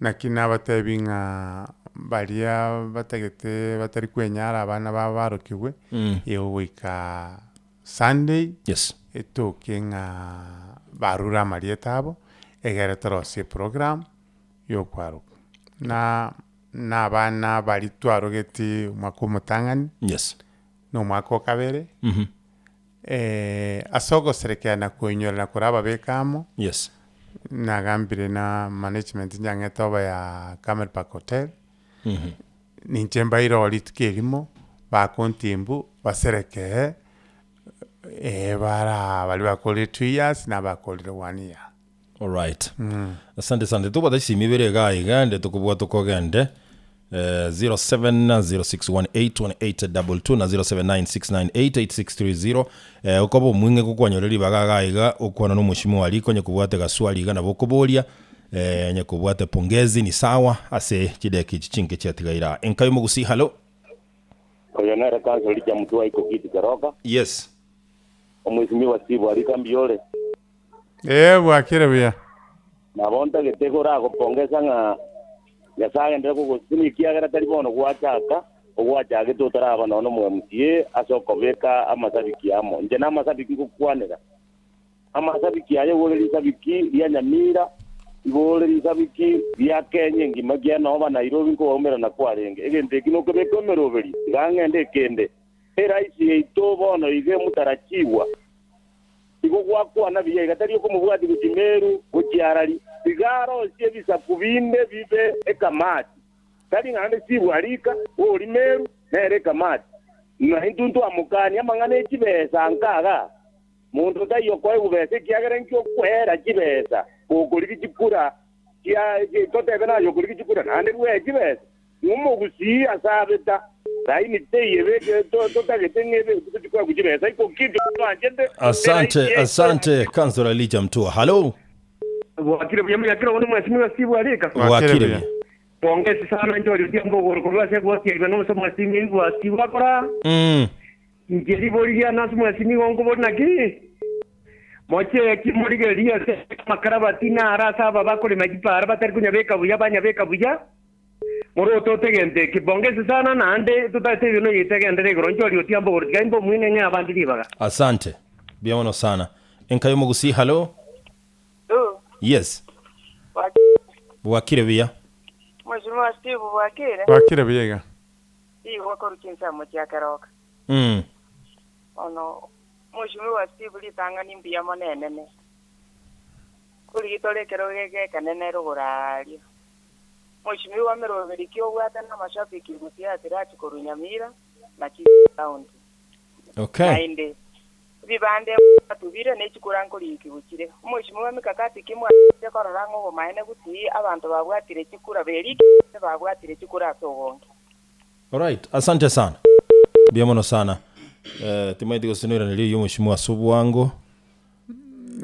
Naki nabatebi ng'a baria batagete batari kwenyara abana babo barokigwe, igo goika Sunday Yes. etoke ng'a barure amarieta abo, egere torosie eprogram ya okwaroka. Na na abana baria twarogeti omwaka omotang'ani, Yes. na omwaka o kabere, ase ogoserekea na koinyora na korababeka amo, Yes. Nagambire na management njang'ete oba ya Camel Park Hotel, ninche mbaire oo rituko erimo, bakontimbu baserekee bara baria bakorire 2 years na abakorire 1 year. Alright. Asante sana. Tobwate chisimi ibere iga iga ende tokobua tokogende 0706181822 na 0796988630 okoba omwing'e gokwanyora ribaga iga iga okwana na omoshimiwa aria konye kobwate gaswali iga nabo okoboria onye kobwate pongezi ni sawa ase chidakika echi chinke chiatigaire aa. Enka y'omogusii hallo. Oyo nere Councillor Richard Mutua Ikokiti Keroka. Yes. Omwesimigwa Steve Arika mbuya ore? Ee, bwakire buya. Nabo ntagete koragopongesa ng'a Nyasae agenderere kogosesenia, ekiagera tari bono gwachaka, ogwachagete otaraba nonya nomo MCA ase okobeka amasabiki amo. Inche namasabiki ngokwanera. Amasabiki aya igoro risabiki ria Nyamira, Igoro risabiki ria Kenya engima kia noba Nairobi nkobaumerana kwarenge. Egento eki nokebeka emeroberi, iga ng'ende ekende. Eraisi yaito bono iga emotarachiigwa. Igo gwakwana buya iga tari okomobwatia gochia Meru, gochia Arari. Iga arosie ebisaku binde bibe ekamati. Tari ng'a naende Steve arika, ori Meru, nere ekamati. Na intwe ntwamokania amang'ana e chibesa nkagaa. Monto taiyo okoegwa besa ekiagera inki okwera chibesa gokorigia chikura chia totebe naye okorigia chikura naende rwee chibesa. Ng'a omogusii ase abeta laini teiyo ebeke totagete ng'a ebe tochi koegwa chibesa iko ki twanchete. Asante, asante Councillor Elijah Mtua. Hallo. Bwakire buya muyakire obo nomwesimiwa Steve Arika. Bwakire buya. Pongezi sana inche oria Odhiambo Ogoro korwa ase egoti yaigwe nonse mwesimiwa Steve akora. Inche ribori riane ase mwensi nigo nkobori naki? Mochie morigererie ase amakarabati naro ase aba bakorema chipara batari konyabeka buya banyabeka buya, morotote egento eke. Bongesi sana naende totaete ebinto yaito egenderere igoro. Inche oria otiambe igoro tiga imbe omwene ng'e abande ribaga. Asante. Mbuya mono sana. Enka y'omogusii hallo. Hello. Yes. Bwakire. Bwakire buya. Mheshimiwa Steve bwakire? Bwakire buya iga. Igwa korwa chinsemo chia keroka. Bono Mheshimiwa Steve ritang'ani mbuya mono enene. Korigia tore ekerogo eke ekenene rogoro aaria. Mheshimiwa meroberi ki obwate na amashabiki gusii ase Rachi korwa Nyamira na Kisii County. Okay. Naende ebibande mwatubire ne chikura nkorikigwa chire. Mheshimiwa mikakati ki mwarenge korora ng'a obomaene gusii abanto babwatire chikura berikire babwatire chikura ase obonge. Alright, asante sana. Mbuya mono sana. Eh, timaeti gose noiraneria oyio omweshimiwa ase obwango.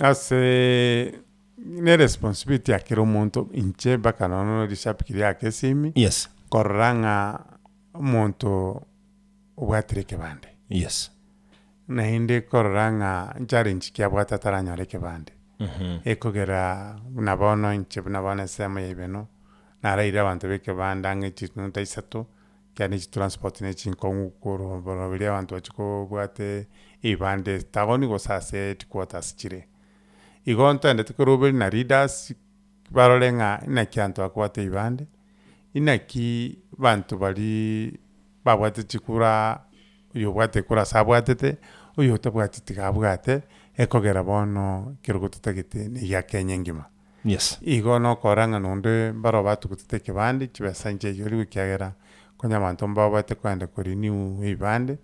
Ase ne responsibility ya kera omonto inche mpaka nono rishabiki riake esimi Yes. korora ng'a omonto obwatire ekebande. Yes. Naende korora ng'a nchallenge ki abwate ataranyora ekebande, ekogera buna bono inche buna bono ensemo ya ibeno, naraire abanto ba ekebande ang'e chinota isato, ekiagera ne chitransport ne chinkong'u korwa abanto bachia kobwate ebibande etaoni gose ase headquarters chire. Igo ntogendete koroberi na leaders, barore ng'a inaki abanto bakobwata ebibande, inaki abanto baria babwate chikura. Oyobwate ekura ase abwatete, oyotabwati tiga abwate, ekogera bono ekerogo totagete negia Kenya engima. Yes. Igo nokora ng'a nonde mbaro batugutete ekebande, chibesa nchiaigorigwe ekiagera konya abanto mbabwate kogenda ko renew ebibande,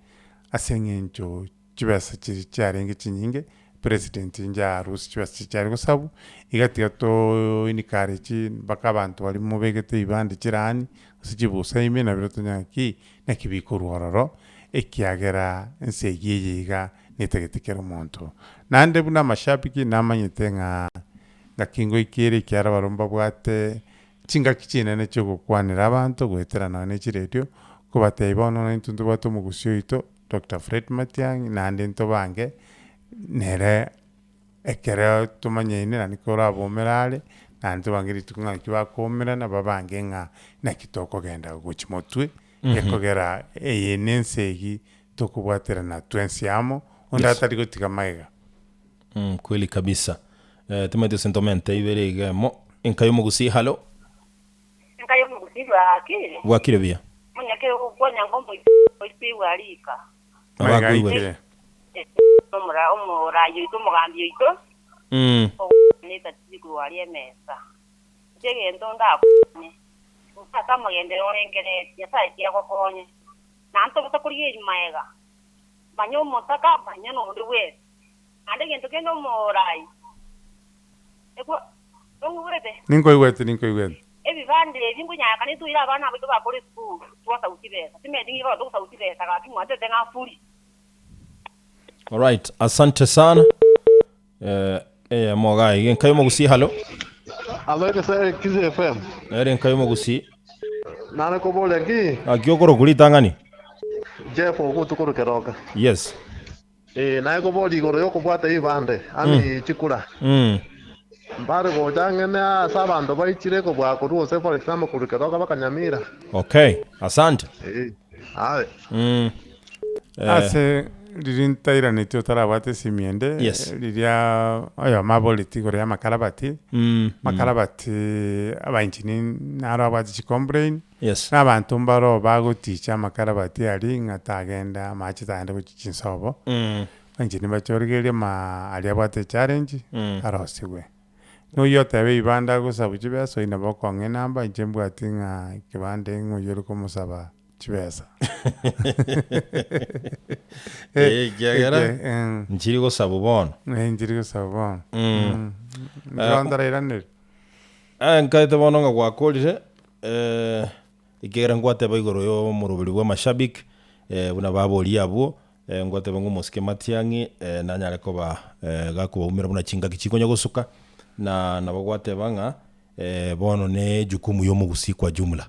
ase eng'encho chibesa chiria chiarenge chinyinge, president njarusia chibesa chiria chiare gosabwa, iga tiga to encourage mpaka abanto baria mobegete ebibande chirani, gose chibusa ime nabio tonyare ki. Naki bikorwa ororo, ekiagera ense eyio eye iga netagete kera omonto. Naende buna amashabiki namanyete ng'a ngaki ngoika ere ekiagera barobwo mbabwate chingaki chinene chiogokwanera abanto goetera nonya ne chiredio, kobatebia bono nonye intwe ntobwate omogusi oito Doctor Fred Matiang'i naende ntobange nere. Ekero tomanyaine naende korabomere are, naende tobange rituko ng'a naki bakoumerana babange ng'a naki tokogenda gochia motwe, ekogera eye ne ense eyio tokobwaterana twensi amo, onde Yes. atari gotiga magega. Kweli kabisa. Eh, timaeti gose ntomente ibere iga emo. Enka y'omogusii, hallo. Enka y'omogusii bwakire. Bwakire buya. Monyakere gokonya ng'omoiseke oisibwe arika. Magega Abakoigwete. aikire. Omora omoraai oito omogambi oito Mm. ogokwana etatiri korwa aria emesa. Inche egento ndakwane, inche ase amagenderero orengereretie, Nyasae tiagokonye. Naende tobasa korigereria magega, manya omotaka, manya nonde bwensi. Naende egento kende omoraai, ekwo nong'igwete? Ninkoigwete, ninkoigwete. Ebibanda ebi nkonyarekana toire abana baito bakore esukuru, twasau chibesa. Timanyeti ng'ai bono togosau chibesa gaki mwatete ng'a free. Alright, asante sana. Eh, eyemo iga iga enka y'omogusii hallo. Alo egese Kisii FM. Nere enka y'omogusii. Nare koboria ki? Naki okorokwa ritang'ani? Jeff Ogutu korwa Keroka. Yes. Ee, naye koboria igoro y'okobwata ebibande, ani chikura. Mbare gocha ang'e ase abanto baichire kobua korwa gose for example korwa Keroka baka Nyamira. Okay, asante. Ee, aye. Mm. Eh, Ase Riria ntairaneti otarabwata esimi ende, Yes. riria oyomo aboreti igoro ya amakarabati, amakarabati abaengineer naro abwate chicomplain, Yes. na abanto mbaro bagoticha amakarabati aria ng'a tagenda amache tagenda gochia chinsobo, abaengineer bachorigereria ama aria abwate echallenge, arosigwe. Noyio oteba ebibanda agosabu chibesa oyio nabo okong'a enamba inche mbwati ng'a ekebande ng'a oyio ore komosaba chibesa. Eh, ekiagera Eke, eh, nchiri gosabu bono. eh, nchiri gosabu bono. Nigo ntarairaneri. Eh, nkaete bono ng'a gwakorire, eh, ekiagera ngwateba igoro ya omoroberi bwa amashabiki, eh, buna baboria abwo, eh, ngwateba ng'a omosike Matiang'i, eh, nanyare koba eh, gakobaumera buna chingaki chikonya gosuka, na nabo gwateba ng'a eh, bono ne ejukumu ya omogusii kwa jumla.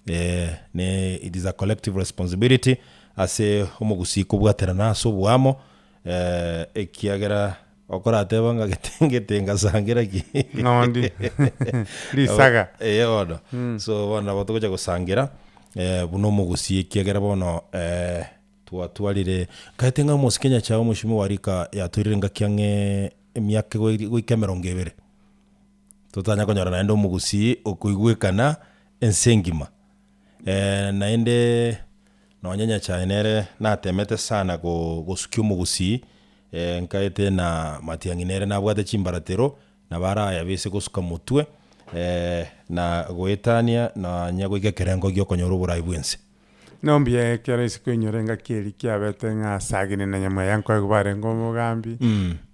Eh, ne it is a collective responsibility ase omogusii kobwaterana ase oboamo, eh, ekiagera okorateba ng'a getengete ngasangera ki? Ng'ondi. Risaga. Ee bono. So bono nabo togocha gosangera, eh, buna omogusii ekiagera bono eh, twatwarire, nkaete ng'a omosike Nyachae omweshimiwa rika yatwarire engaki ang'e emiaka goika emerongo ebere. Totanya konyora naende omogusii okoigwekana ense engima. Naende nonye Nyachae nere natemete sana gosukia omogusii, nkaete na Matiang'i nere nabwate chimbaratero, nabo arayabe ase gosuka motwe, na goetania nonya goika ekerengo giokonyora oborai bwense. Nombuya ekero isiko inyore engaki eria kiabete ng'a Sagini na Nyamweya nkoegwa barenge omogambi,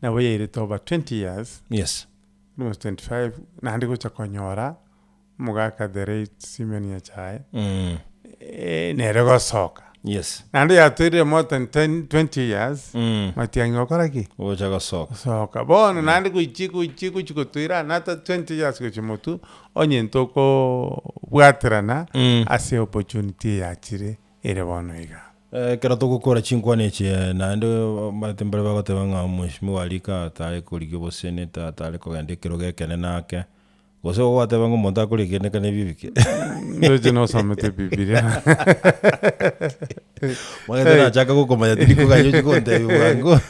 nabo yairete over 20 years, Yes. almost 25, naende gocha konyora omogaka the late Simeon Nyachae, nere gosoka. Yes. Naende yatoirire more than 10, 20 years, Matiang'i gokora ki? Gocha gosoka. Gosoka. Bono naende gochia gochia gochia gotoira another 20 years gochia motwe, onye ntokobwaterana ase opportunity eyachire ere bono iga. Ekero togokora chinkwana echi naende omanyete mbare bagoteba ng'a omweshimiwa Arika tare korigia oboseneta, tare kogenda ekerogo ekenene ake, gose ogwateba ng'a omonto akore ekende kane ebibike. Ndoche nosomete Bibilia. Omanyete nachaka gokomanya tindi koganya ochie gontebia bwango.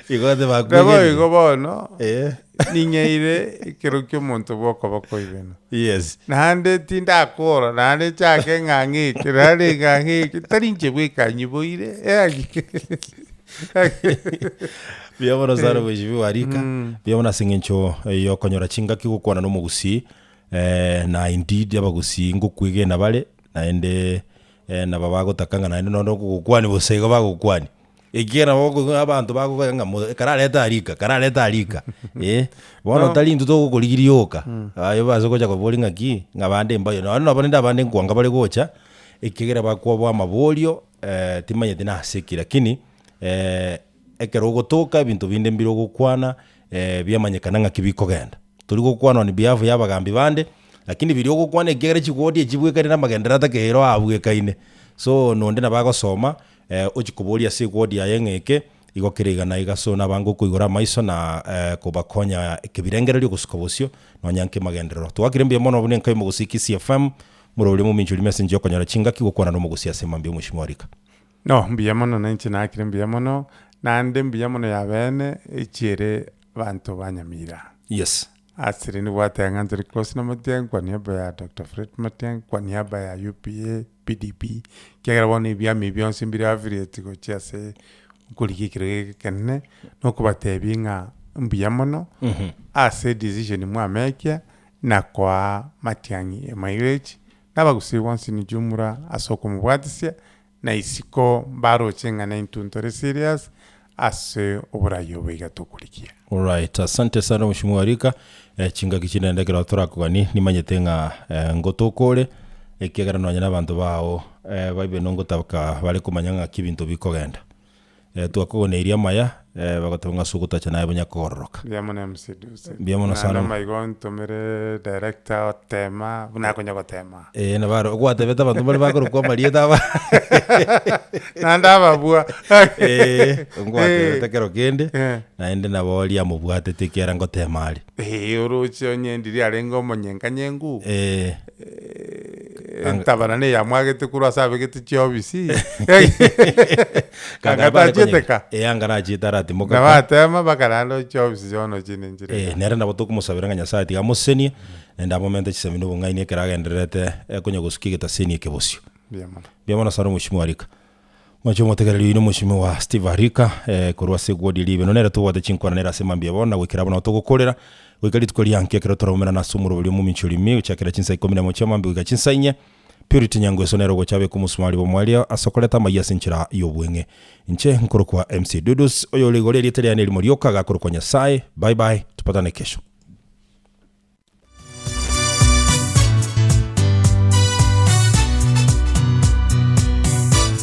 Igo ase Nabo bakwegenirie. igo bono, Eh. ning'eire ekero kia omonto bw'okoboko ibeno. Yes. Naende tindakora, naende nchake ng'a ng'eke, naende ng'a ng'eke, tari inche bweka nyiboire, eagi. Mbuya mono sana mheshimiwa Arika, mbuya mono ase eng'encho yokonyora chingaki gokwana na omogusii, na indeed abagusii ngokwegena bare, naende nabo bagotaka ng'a naende nonye okogokwania bosa igo bagokwania. Ekiagera nabo okonyora abanto bagokora ng'a mo kararete arika, kararete arika eh, bono No. tari intwe togokorigia rioka, aye obase gocha koboria ng'aki, ng'a bande mbayo, nonye nabo rende abande nkwanga bare gocha, ekiagera bakwoboa amaborio timanyeti nase ki lakini ekero ogotoka ebinto binde mbire ogokwana biamanyekana ng'aki bikogenda. Tori gokwana on behalf ya abagambi bande, lakini biria ogokwana ekiagera chigodi echi chibwekaine na amagenderero atakeire abwekaine. So nonde nabo agosoma ochie koboria ase eward yaye ng'a eke, igo kere iga na iga. So nabange okoigora amaiso na kobakonya ekebirengererio gosuka bosio nonya nkemagenderero. Twakire mbuya mono buna enka y'omogusii Kisii FM, moroorie mominchori message okonyora chingaki gokwana nomogusii ase mambia omweshimiwa Rika. No, mbuya mono na inche nakire mbuya mono, naende mbuya mono ya beene echiere abanto ba Nyamira. Yes. Ase rende gwateba ng'a ntore close na Matiang'i kwa niaba ya Doctor Fred Matiang'i, kwa niaba ya UPA, PDP, ekiagera bono ebiama ebi bionsi mbire affiliate gochia ase okorigia ekerogo eke ekenene, na okobatebia ng'a mbuya mono, ase edecision mwamekia, na koa Matiang'i emileage, na abagusii bonsi nijumura ase okomobwatisia, na isiko mbaroche ng'a naintwe ntore serious ase oborai obo iga tokorigia. Alright, asante sana mheshimiwa Rika, eh, chingaki chinende ekero torakogani nimanyete ng'a eh, ngotokore ekiagera nonye na abanto bao eh, baibe nongotaka bare komanya ng'aki ebinto bikogenda. Eh, twakogoneirie amaya eh, bagoteba ng'a ase ogotacha naye bonya kogororoka. Mbuya mono MC Dusi. Mbuya mono sana. Naende amaigo ntomere director otema buna akonya gotema. Eh, nabo aro gwatebete abanto mbare bakorokwa amarieta aba Naende ababua. Eh, ngwatebete kero kende Eh. naende nabo riamobwatete ekiagera ngotema are. Eh, oroche onye ndiri arenge omonyenkanyengu. Eh. Entabana na eyamwagete korwa ase abegete chiofisi, anga tachiete ka. Eh, anga nachiete aratimoka ka. Nabatema mpaka naende chiofisi bono chinde nchire Eh, nere nabo tokomosabera ng'a Nyasaye tiga amosesenie, naende amomente chisemi na obong'aini ekero agendererete konya gosukia egetaseni eke bosio. Mbuya mono. Mbuya mono sana omweshimiwa Arika. Mwanche omotegereri oino omweshimiwa Steve Arika, eh, korwa ase egwodi eria Ibeno nere tobwate chinkwana nere ase mambia bono na goikera abwo nabo togokorera, goika rituko ria nkio ekero toraumerane ase omoroberi omomincha orimi gochakera chinsa ikomi na emo chia mambia goika chinsa inye. Purity Nyangweso nere ogocha abeke omosumari bw'omoerio ase okoreta amayio ase enchera y'obweng'e. Inche nkorokwa MC Dudus, oyore igoro erieta riane erimo rioka gakorokwa Nyasaye. Bye bye, tupatane kesho.